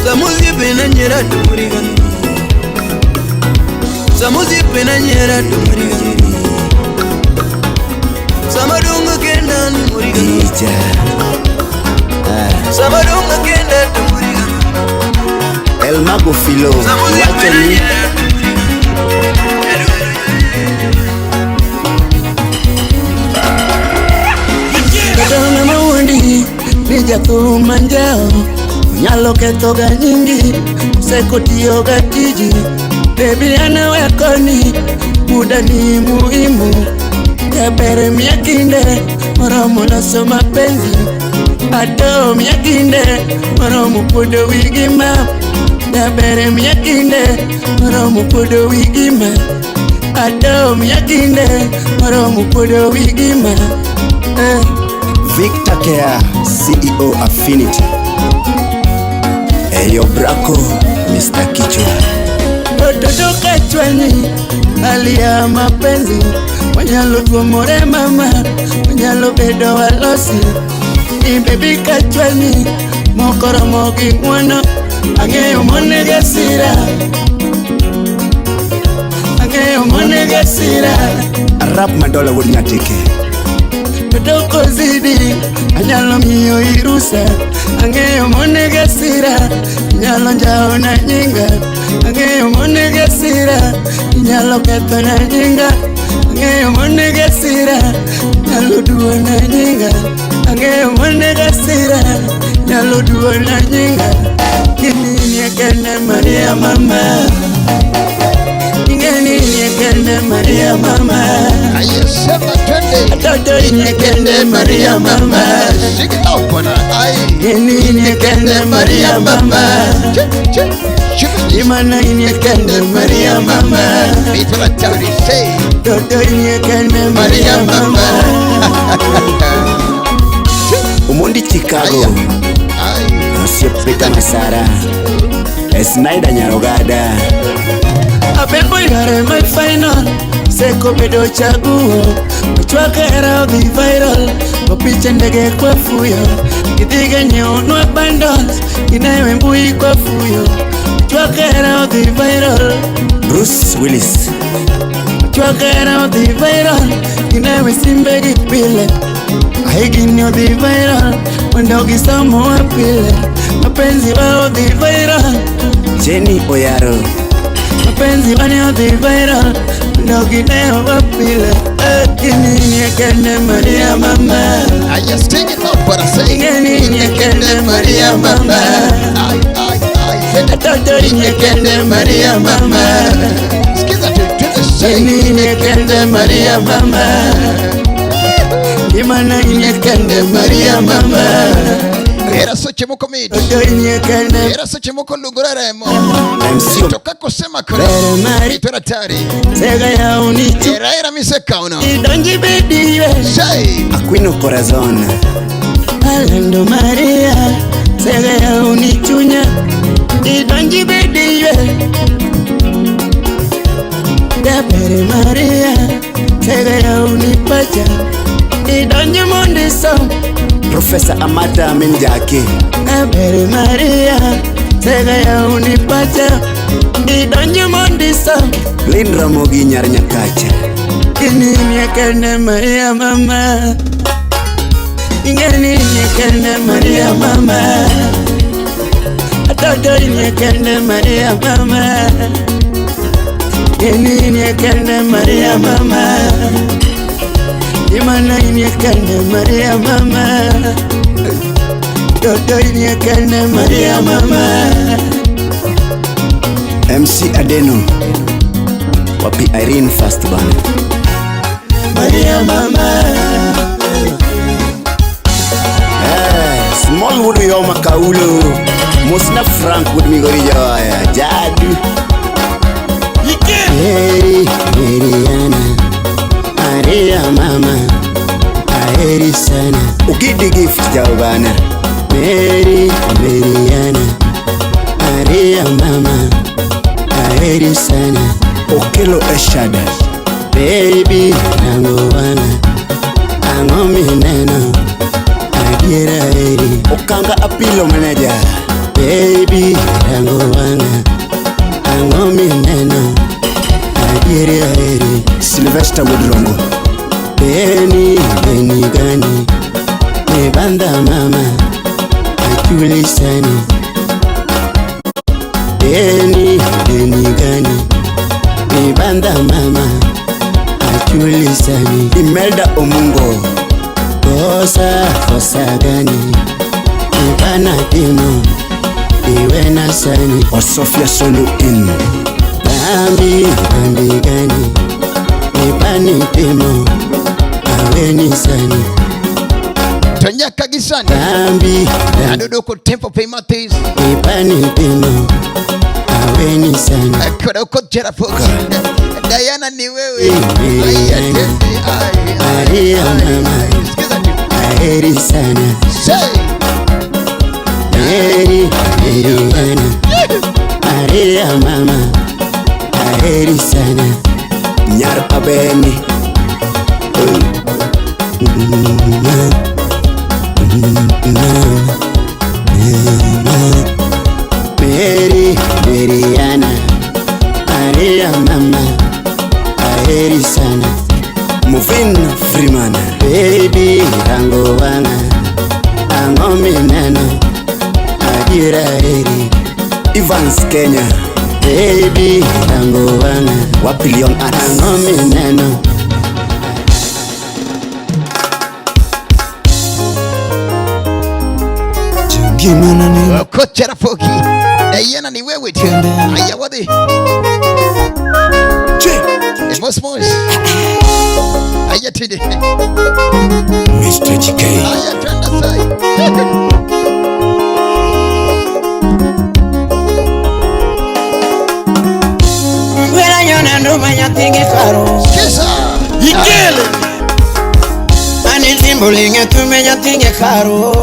Samuzi penanyera tumurigano. Samuzi penanyera tumurigano. Samadunga kenda murigano. Samadunga kenda tumurigano. El Mago Philo, wacho ni Kadona mawundi nija kumanjao nyalo kethoga nyingi usekotiyoga tiji baby anawekoni muda ni muhimu jabere miya kinde moromo loso mapenzi ato miya kinde moromo kuodo wigima jabere miya kinde moromo kuodo wigima ato miya kinde moromo kuodo wigima. Victor Kea, CEO Affinity. Eyo Braco, Mr. Kichwa. Ototo kachwani, hali ya mapenzi wanyalo tuomore mama, wanyalo bedo walosi. Ibebi kachwani, mokoromo gi ng'wono ang'eyo monega sira. Ang'eyo monega sira. Arap Madola wuod Nyatike. Toko zidi, anyalo miyo irusa. Ang'eyo monega sira, inyalo njawo na nyinga. Ang'eyo monega sira, inyalo ketho na nyinga. Ang'eyo monega sira, inyalo duo na nyinga. Ang'eyo monega sira, inyalo duo na nyinga. Kini kende Maria mama. Ingeni kende Maria mama. Ayesema twende. Toto inyekende Maria mama. Shake it up bwana. Ai. Inyekende Maria mama. Imana inyekende Maria mama. Mitra tawri say. Toto inyekende Maria mama. Omondi Chicago. Ai. Osiep Masara. Snyder Nyarogada. Apepo yare my final. Seko bedo chaguo ochwake hera odhi viral opiche ndege kwa fuyo gidhiga nyieonwa bundles gineyo e mbui kwa fuyo ochwake hera odhi viral. Bruce Willis ochwake hera odhi viral gineyo e simbe gi pile ahigni odhi viral mondo gisomowa pile mapenzi wa odhi viral. Jenny Oyaro mapenzi wane odhi viral mondo gineo wapile. Ingeni kende Maria mama. I just take it up but I say Ingeni kende Maria mama. Ai ai ai. Toto inyekende Maria mama. Skiza tu twende say. Ingeni kende Maria mama. Imana inyekende Maria mama. Era soche moko mid. Era soche moko lunguraremo. Toka kusema kuna. Itwera tari. Sega ya unichu. Era era miseka uno. Idonji bediwe. Say. Aquino Corazon. Alendo Maria. Sega ya unichunya. Idonji bediwe. Dabere Maria. Sega ya unipacha. Idonji mondiso. Professor Amata Minjake. Abere Maria, sega ya unipacha. Idonje mondiso. Lin Ramogi nyar Nyakacha. Ingeni kende Maria mama. Ingeni kende Maria mama. Atoto inyekende Maria mama. Ingeni kende Maria mama. Imana inyekende Maria mama. Toto inyekene Maria mama. MC Adeno wapi Irene Fast Band Maria mama. Small wood yo makaulo Musna Frank wood migori jawaya jadu. Heri Heriana Maria mama aheri sana. Ukidi gift jawabana Mary Meriana Maria mama aheri sana. Okelo Eshada baby nangowana angomi neno adiera heri. Okanga Apilo manager baby nangowana angomi neno adiera heri. Sylvester Woodrongo Beni beni gani mebanda mama achuli sana. Beni beni gani mebanda mama achuli sana. Imelda Omungo kosa kosa gani mebana timo iwe na sani. Osofia Solo in Bambi bambi gani mebani timo aweni sani. Tonyaka gisani Bambi Adudu Temple Pay Matis mebani timo aweni sani. Koda uko Jerapoka Diana ni wewe. Maria mama aheri sana. Mary Meriana Maria mama aheri sana. Nyar Abeni Mary Meriana Maria mama aheri sana. Movin Freeman baby rango wanga angomi neno adiera heri. Evans Kenya baby rango wanga Wapilion Arts angomi neno. Kocha Rafoki Diana ni wewe tu. Haya wadi Mos mos. Haya tende Mr. GK. Haya twende sai. Ngwela nyona nduma nyatingi karo. Kisa. Ikele. Ani timbulinge tume nyatingi karo.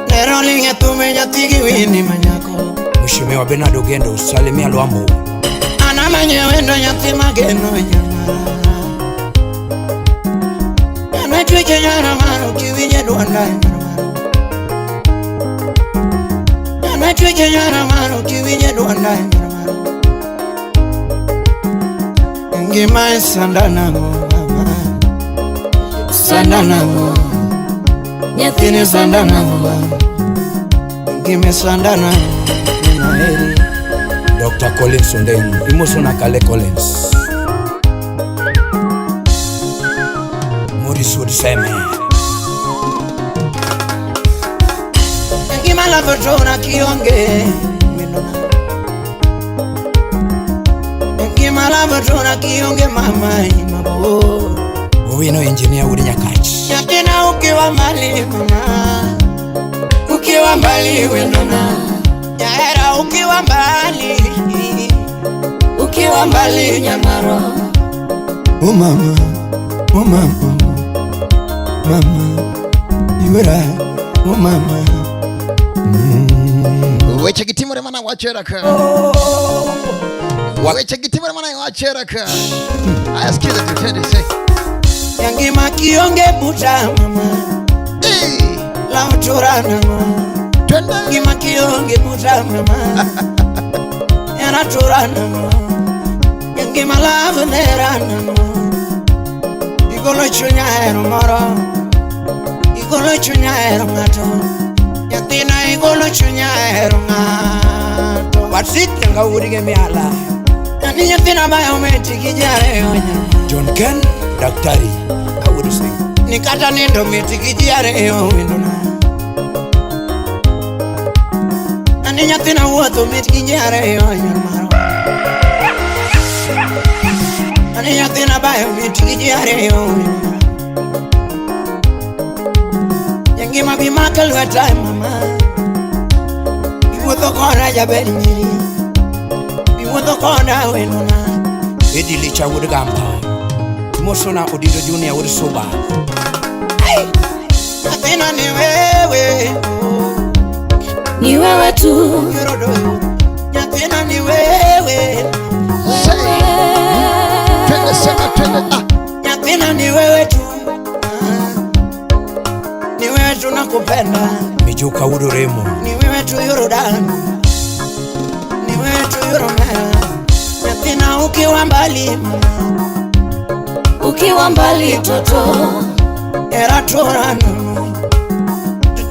Lero linge tume nyatingi wini manyako. Mheshimiwa Bernard Ogendo usalimia Lwambo. Ana manyewe ndo nyathi mageno nyamara. Ana chweche nyara maro kiwinje dwanda nyamara. Ana chweche nyara maro kiwinje dwanda nyamara. Ngima sandana mama. Sandana mama. Nyathini sandana mama. Ngima sandana mama. Dr. Collins Ondeng, Imosona Kale Collins. Maurice Wood Seme. Ngima la votona kionge minona. Ngima la votona kionge mama mabo. Owino engineer Wood Nyakach. Nyathina ukiwa mbali mama. Ukiwa mbali wendona. Nyahera ukiwa mbali. Ukiwa mbali nyamaro. Oh mama, oh mama, mama, iwera, oh mama. Weche gitimore mana wachera ka. Weche gitimore mana wachera ka. Aya sikiza tu twende say. Yangima kionge buta mama. La utura mama. Twende. Ngima kionge buta mama. Yana tura mama. Yangima love nera mama. Igolo chunya ero moro. Igolo chunya ero ngato. Nyathina igolo chunya ero ngato. Wasit nga urige miala. Nani nyathina bayo meti kijare onya. John Ken, Daktari. I would say. Ni kata nindo mit gi ji ariyo wendona. Ani nyathina wuotho mit gi ji ariyo nyar marwa. Ani nyathina bayo mit gi ji ariyo wendona. Jangima bi maka lweta mama. Iwuotho koda jaber nyiri. Iwuotho koda wendona. Edi Licha wuod Gamba. Mosona Odindo Junior wuod Suba. Nyathina ni wewe. Ni wewe tu. Nyathina ni wewe. Twende sema twende. Ah. Nyathina ni wewe tu. Ni wewe tu nakupenda. Mijuka wuod Oremo. Ni wewe tu Yorodani. Ni wewe tu Yoromera. Nyathina ukiwa mbali mama. Ukiwa mbali toto. Era torano.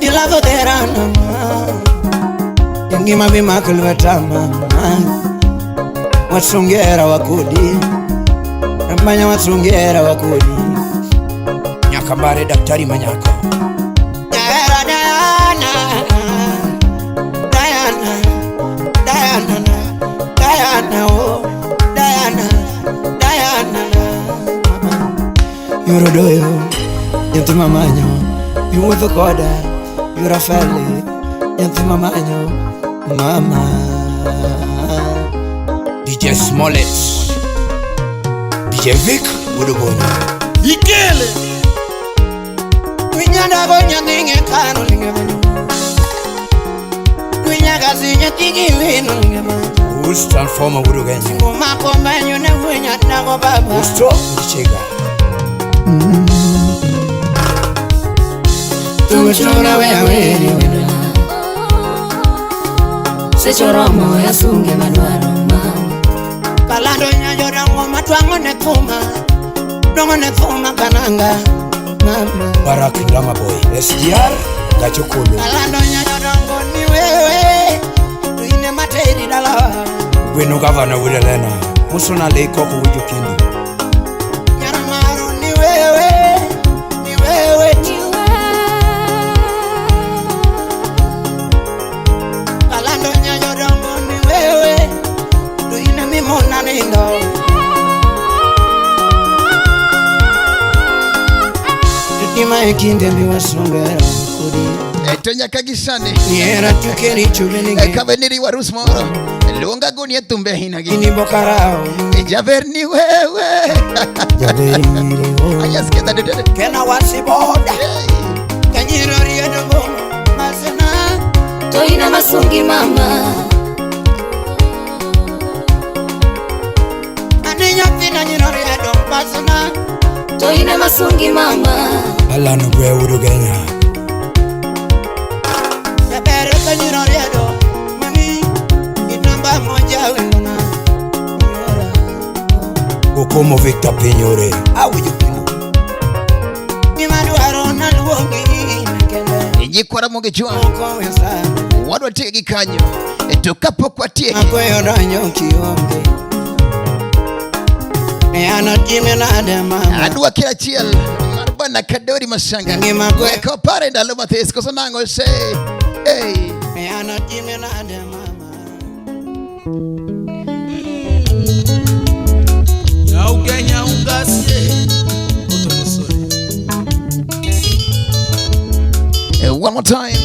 Tilavo derano. Ngima bimako lweta mama. Wasongera wakodi. Ramanya wasongera wakodi. Nyakambare Daktari Manyako. Diana, Diana, Diana, Diana, Diana, oh, Diana, Diana. Yorodoyo, nyathi mamanyo, iwuotho koda, Yorafeli, nyathi mamanyo, mama. DJ Smollett. DJ Vic wuod Bonyo. Ikele. Winyanda go nyathi ng'e kano linge manyo. Winyaka si nyathi gi wino linge manyo. Us Transformer wuod Ugenya. Umako manyo ne winyanda go baba. Usto wuod Chiga. Tumchora we aweri wendo. Seche oromo yasunge madwaro mama. Kalando nyanjo dongo matwang'o ne thuma. Dongo ne thuma kananga mama. Barak Drama Boy. SGR Gachokolo. Kalando nyanjo dongo ni wewe. Tuine materi dalawa. Gweno Gavana wuod Elena. Mosona Leikoko wuod Jokindu. Nyaramaru ni wewe. Ni wewe tu. Kalando nyanjo dongo ni wewe. Tuine mimona nindo. Tutima ekinde mbiwasongera kodi. To nyaka gi sani. Niera tukeni chubenige. Kabeniri warus moro. Luonga gonie thumbe ahinya gi. Ini bokarao. Jaber ni wewe. Jaber nyiri o. Aya sikiza dede. Kena wasiboda. Kanyiro riedo ngoma masena. Toina masungi mama. Ani nyathina nyiro riedo masena. Toina masungi mama. Alan Gwe wuod Ugenya. Jaber kanyiro riedo mami. Inamba moja wendona. Okomo Victor Pinyore. Awujo Kindu. Gimadwaro naluongi kende. Nyikwara mogi chwa. Oko wesa. Wadwa tiyo gi kanyo. To kapok watieke. Akweyo donjo kionge. Ne anatime nade mama. Adwa kila achiel mar bwana Kadori Masanga. Ngima kwe. Wek opare ndalo mathis koso nang'o se. Hey. Ne anatime nade mama. Ugenya ungasie Oto mosore. One more time.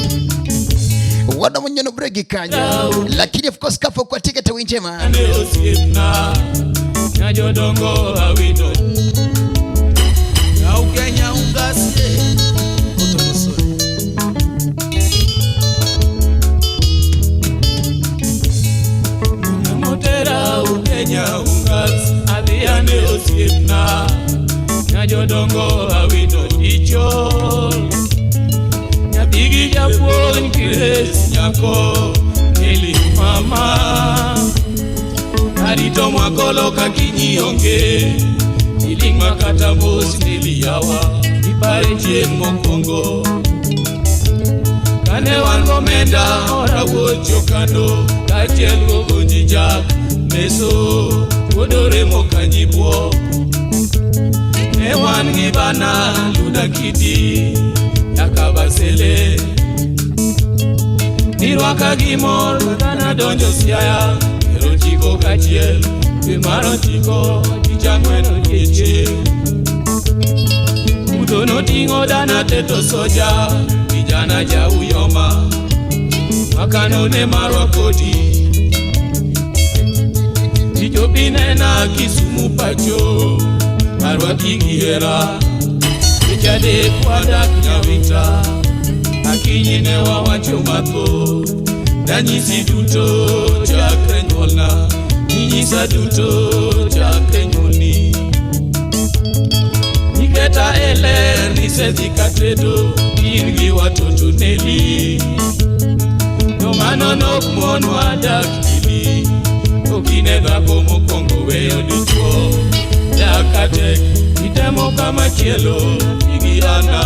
Wana mwenye no break kanyo. Lakini of course kapok watieke to winje ma. Ane osiepna Nyajodongo awito. Ugenya ungasie Oto mosore. Motera Ugenya ungas Adhiane osiepna Nyajodongo awito ichol. Nyathigi japuonj Grace nyako Neli mama. Arito mwakolo kakinyi onge. Iling makata mos Neli yawa. Ipare chieng' mokwongo. Kane wan gomenda ora wuocho kando. Kaachiel gogonji jak meso. Wuodore mokanyibuo. Ne wan gi bana Luda Kidi nyaka Basele. Nirwaka gi mor kaka nadonjo Siaya, piero ochiko gachiel dwe mar ochiko tich ang'wen odiechieng'. Mudho noting'o dana teto soja, kijana ja Uyoma, makano ne marwa kodi. Ichopi nena Kisumu pacho, arwaki gi hera. Seche adek wadak Nyawita, akinyi ne wawacho mathoth. Nanyisi duto chakre nyuolna, ninyisa duto chakre nyuolni. Niketa e ler nisedhi katedo, in gi watoto Neli. To mano nok monwa dak ili, to kine dhako mokwongo weyo dichuo. Dak katek, itemo kamachielo, igi ana.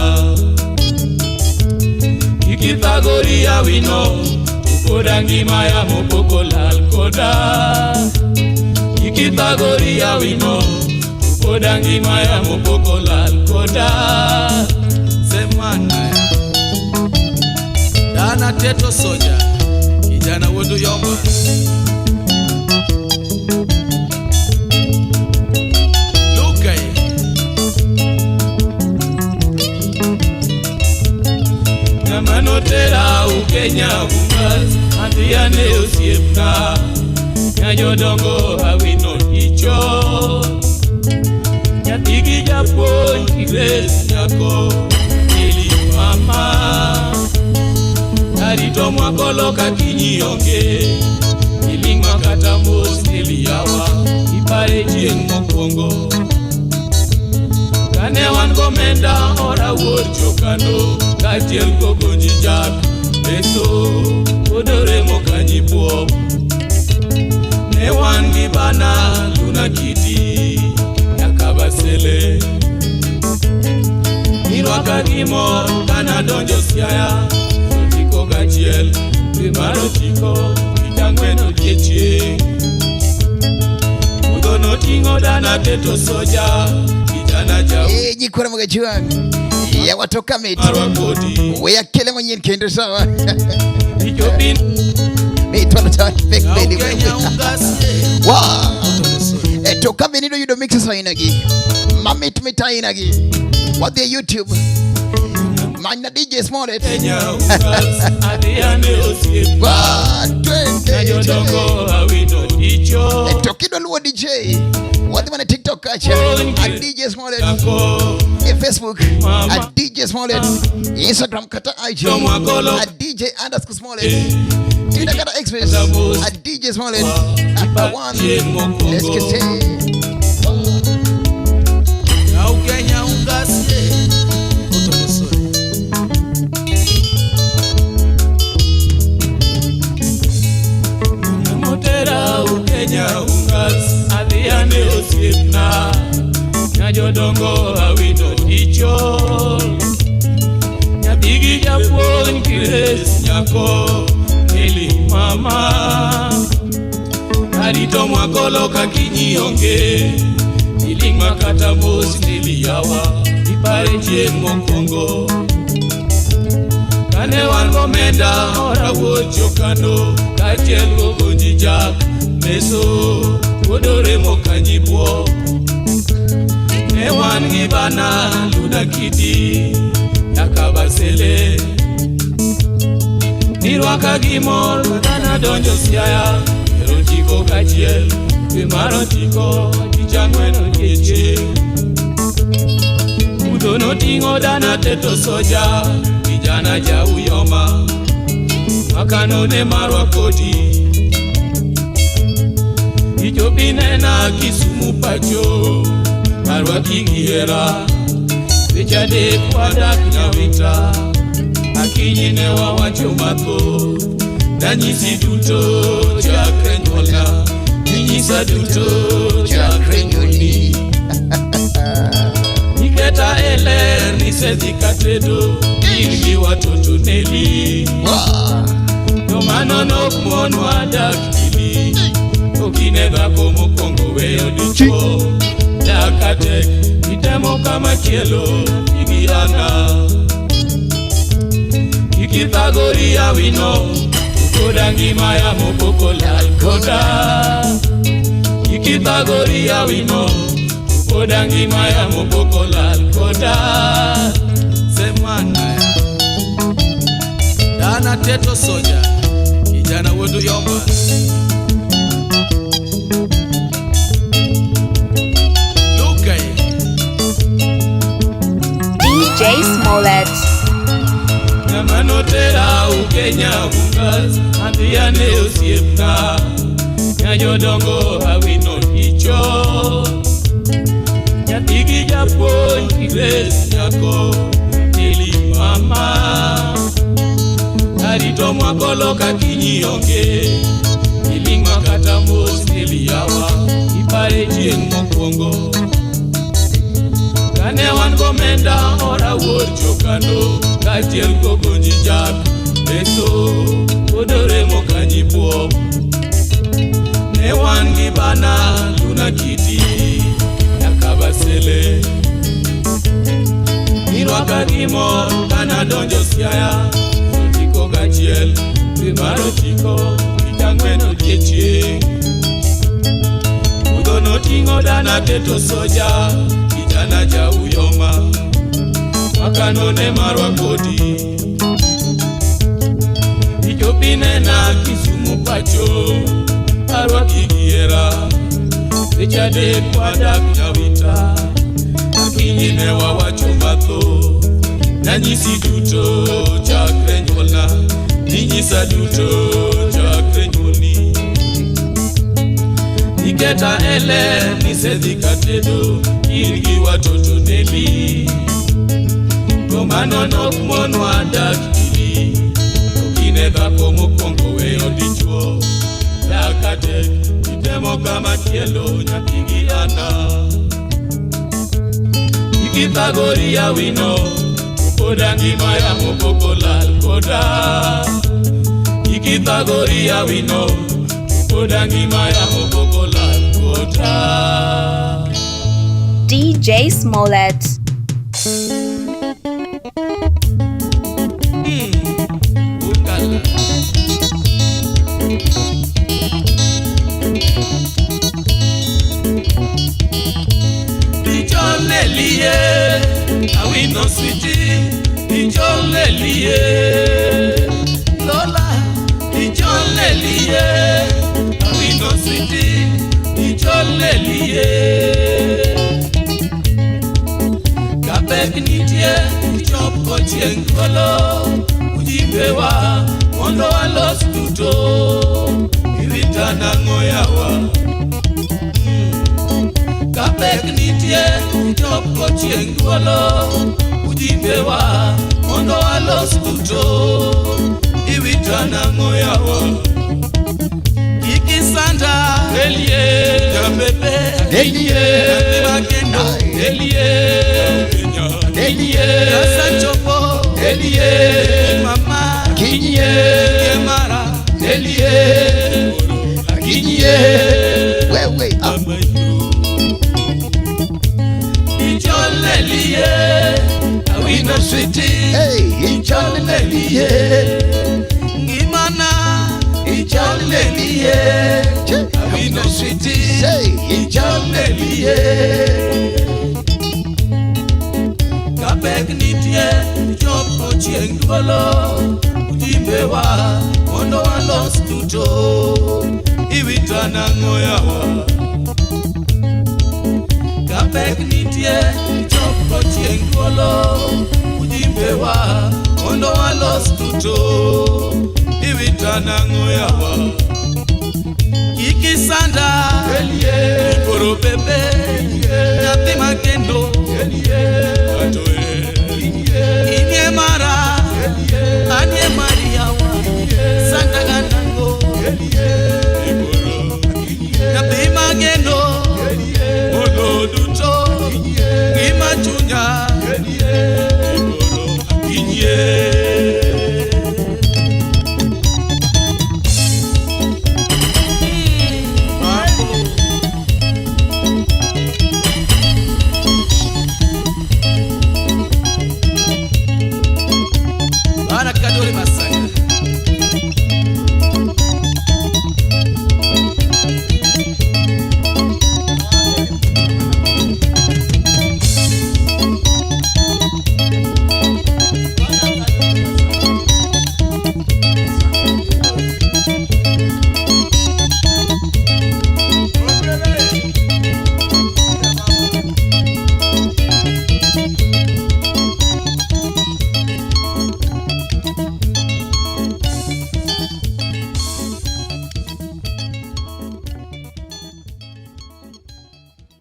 Kik ithagori yawino, to koda ngima yamo pok olal koda. Kik ithagori yawino, to koda ngima yamo pok olal koda. Semana Dana Teto Soja, kijana wuod Uyoma. Luka Ng'ama notera Ukenya Ungas, adhi ane osiepna. Nyajodongo awino dicho, nyathigi japuonj Grace nyako Eli mama. Arito mwakolo kakinyi onge, iling' makata mos Eli yawa, ipare chieng' mokwongo. Kane wan gomenda ora wuod Jokano, kaachiel gogonji Jack Meso, odore mokanyi buok. Ne wan gi bana Luna Kidi nyaka Basele. Nirwaka gi mor kanadonjo Siaya, ochiko gachiel dwe mar ochiko tich ang'wen odiechieng'. Mudho noting'o dana teto soja, kijana ja Nyikwara magachuang ya watoka mit marwa kodi. Weya kele manyien kendo sawa. Ichopi Mitwalo ta fake baby. Ukenya Ungas, Wa. To ka bende yudo mixes aina gi. Mamit mit aina gi. Wadhi e YouTube. Manyna DJ Smollett. Kenya Ungas, adhi ane osiepna. Wa, twende. Nyajodongo awino dicho. To kidwa luwo DJ, wadhi mana TikTok kacha at DJ Smollett. Nyako E Facebook Mama. at DJ Smollett. Instagram kata IG Jomwakolo. at DJ_Smollett. Twitter kata X at DJ Smollett. One. chieng' mokwongo. Let's get it. Ukenya Ungas, Otomosori. Motera Ukenya Ungas, adhi ane osiepna. Nyajodongo awino dicho, nyathigi japuonj Grace nyako Eli mama. Arito mwakolo kakinyi onge, iling' makata mos Neli yawa, ipare chieng' mokwongo. Kane wan gomenda ora wuod Jokano, kaachiel gogonji Jack Meso, wuod Oremo kanyi buok. Ne wan gi bana Luda Kidi nyaka Basele. Nirwaka gi mor kaka nadonjo Siaya, piero ochiko gachiel dwe mar ochiko tich ang'wen odiechieng'. Mudho noting'o dana teto soja, kijana ja Uyoma, makano ne marwa kodi. Ichopi nena Kisumu pacho, arwaki gi hera. Seche adek wadak Nyawita, akinyi ne wawacho mathoth. Nanyisi duto chakre nyuolna, ninyisa duto chakre nyuolni. Niketa e ler nisedhi katedo, in gi watoto Neli. To mano nok monwa dak ili, to kine dhako mokwongo weyo dichuo. Dak katek, Itemo kama chielo igiana. Kikithagori awino koda ngima ya mopoko lal koda. Kikithagori awino koda ngima ya mopoko lal koda. Semana ya Dana Teto Soja kijana wetu Yomba. DJ Smollett. Nyamanotera ukenya bungas andiane osiepna nyajodongo awino kicho nyathigi japuonj Grace nyako Neli mama arito mwakolo kakinyi onge iling'wa kata mos Neli yawa ipare chieng' mokwongo. Kane wan gomenda ora wuor chokano kaachiel gogonji jak beso odore mokanyi buok. Ne wan gi bana Luna Kiti nyaka Basele. Irwaka gi mor kanadonjo Siaya ochiko gachiel dwe mar ochiko tich ang'wen odiechieng'. Mudho noting'o Dana Teto Soja kijana ja Uyoma makano ne marwa kodi. Ichopi nena Kisumu pacho arwaki gi hera. Seche adek wadak Nyawita akinyi ne wawacho mathoth. Nanyisi duto chakre nyuolna ninyisa duto chakre nyuolni. Niketa e ler nisedhi katedo in gi watoto Neli. To mano nok monwa dak iri to kine dhako mokwongo weyo dichuo. Dak adek itemo kama chielo nyathi gi ana. Kikithagori awino koda ngima ya mopoko lal koda. Kikithagori awino koda ngima ya mopoko lal koda. DJ Smollett. Awino sweetie, ijolelie Lola, ijolelie Awino sweetie, ijolelie. Kapek nitie, ichop kochieng' golo Ujimbewa, mondo walos duto Irita nang'o yawa. Kapek nitie, ichop kochieng' golo Ujimbewa, mondo walos duto Iwita nang'o yawa. Kikisanda, elie Jabebe, elie Nyathi makendo, elie Elie Kasachopo, elie Mama, kinyie Mara, elie Akinye. Wewe Ijolelie Awino sweetie, ijolelie Ngimana, ijolelie Awino sweetie, ijolelie. Kapek nitie, ichopo chieng' duolo Ujimbewa, mondo walos duto Iwita nang'o yawa. Kapek nitie, ichopo chieng' duolo Ujimbewa, mondo walos duto Iwita nang'o yawa. Kikisanda, Iporo bebe, nyathi makendo Inie mara, anie mari.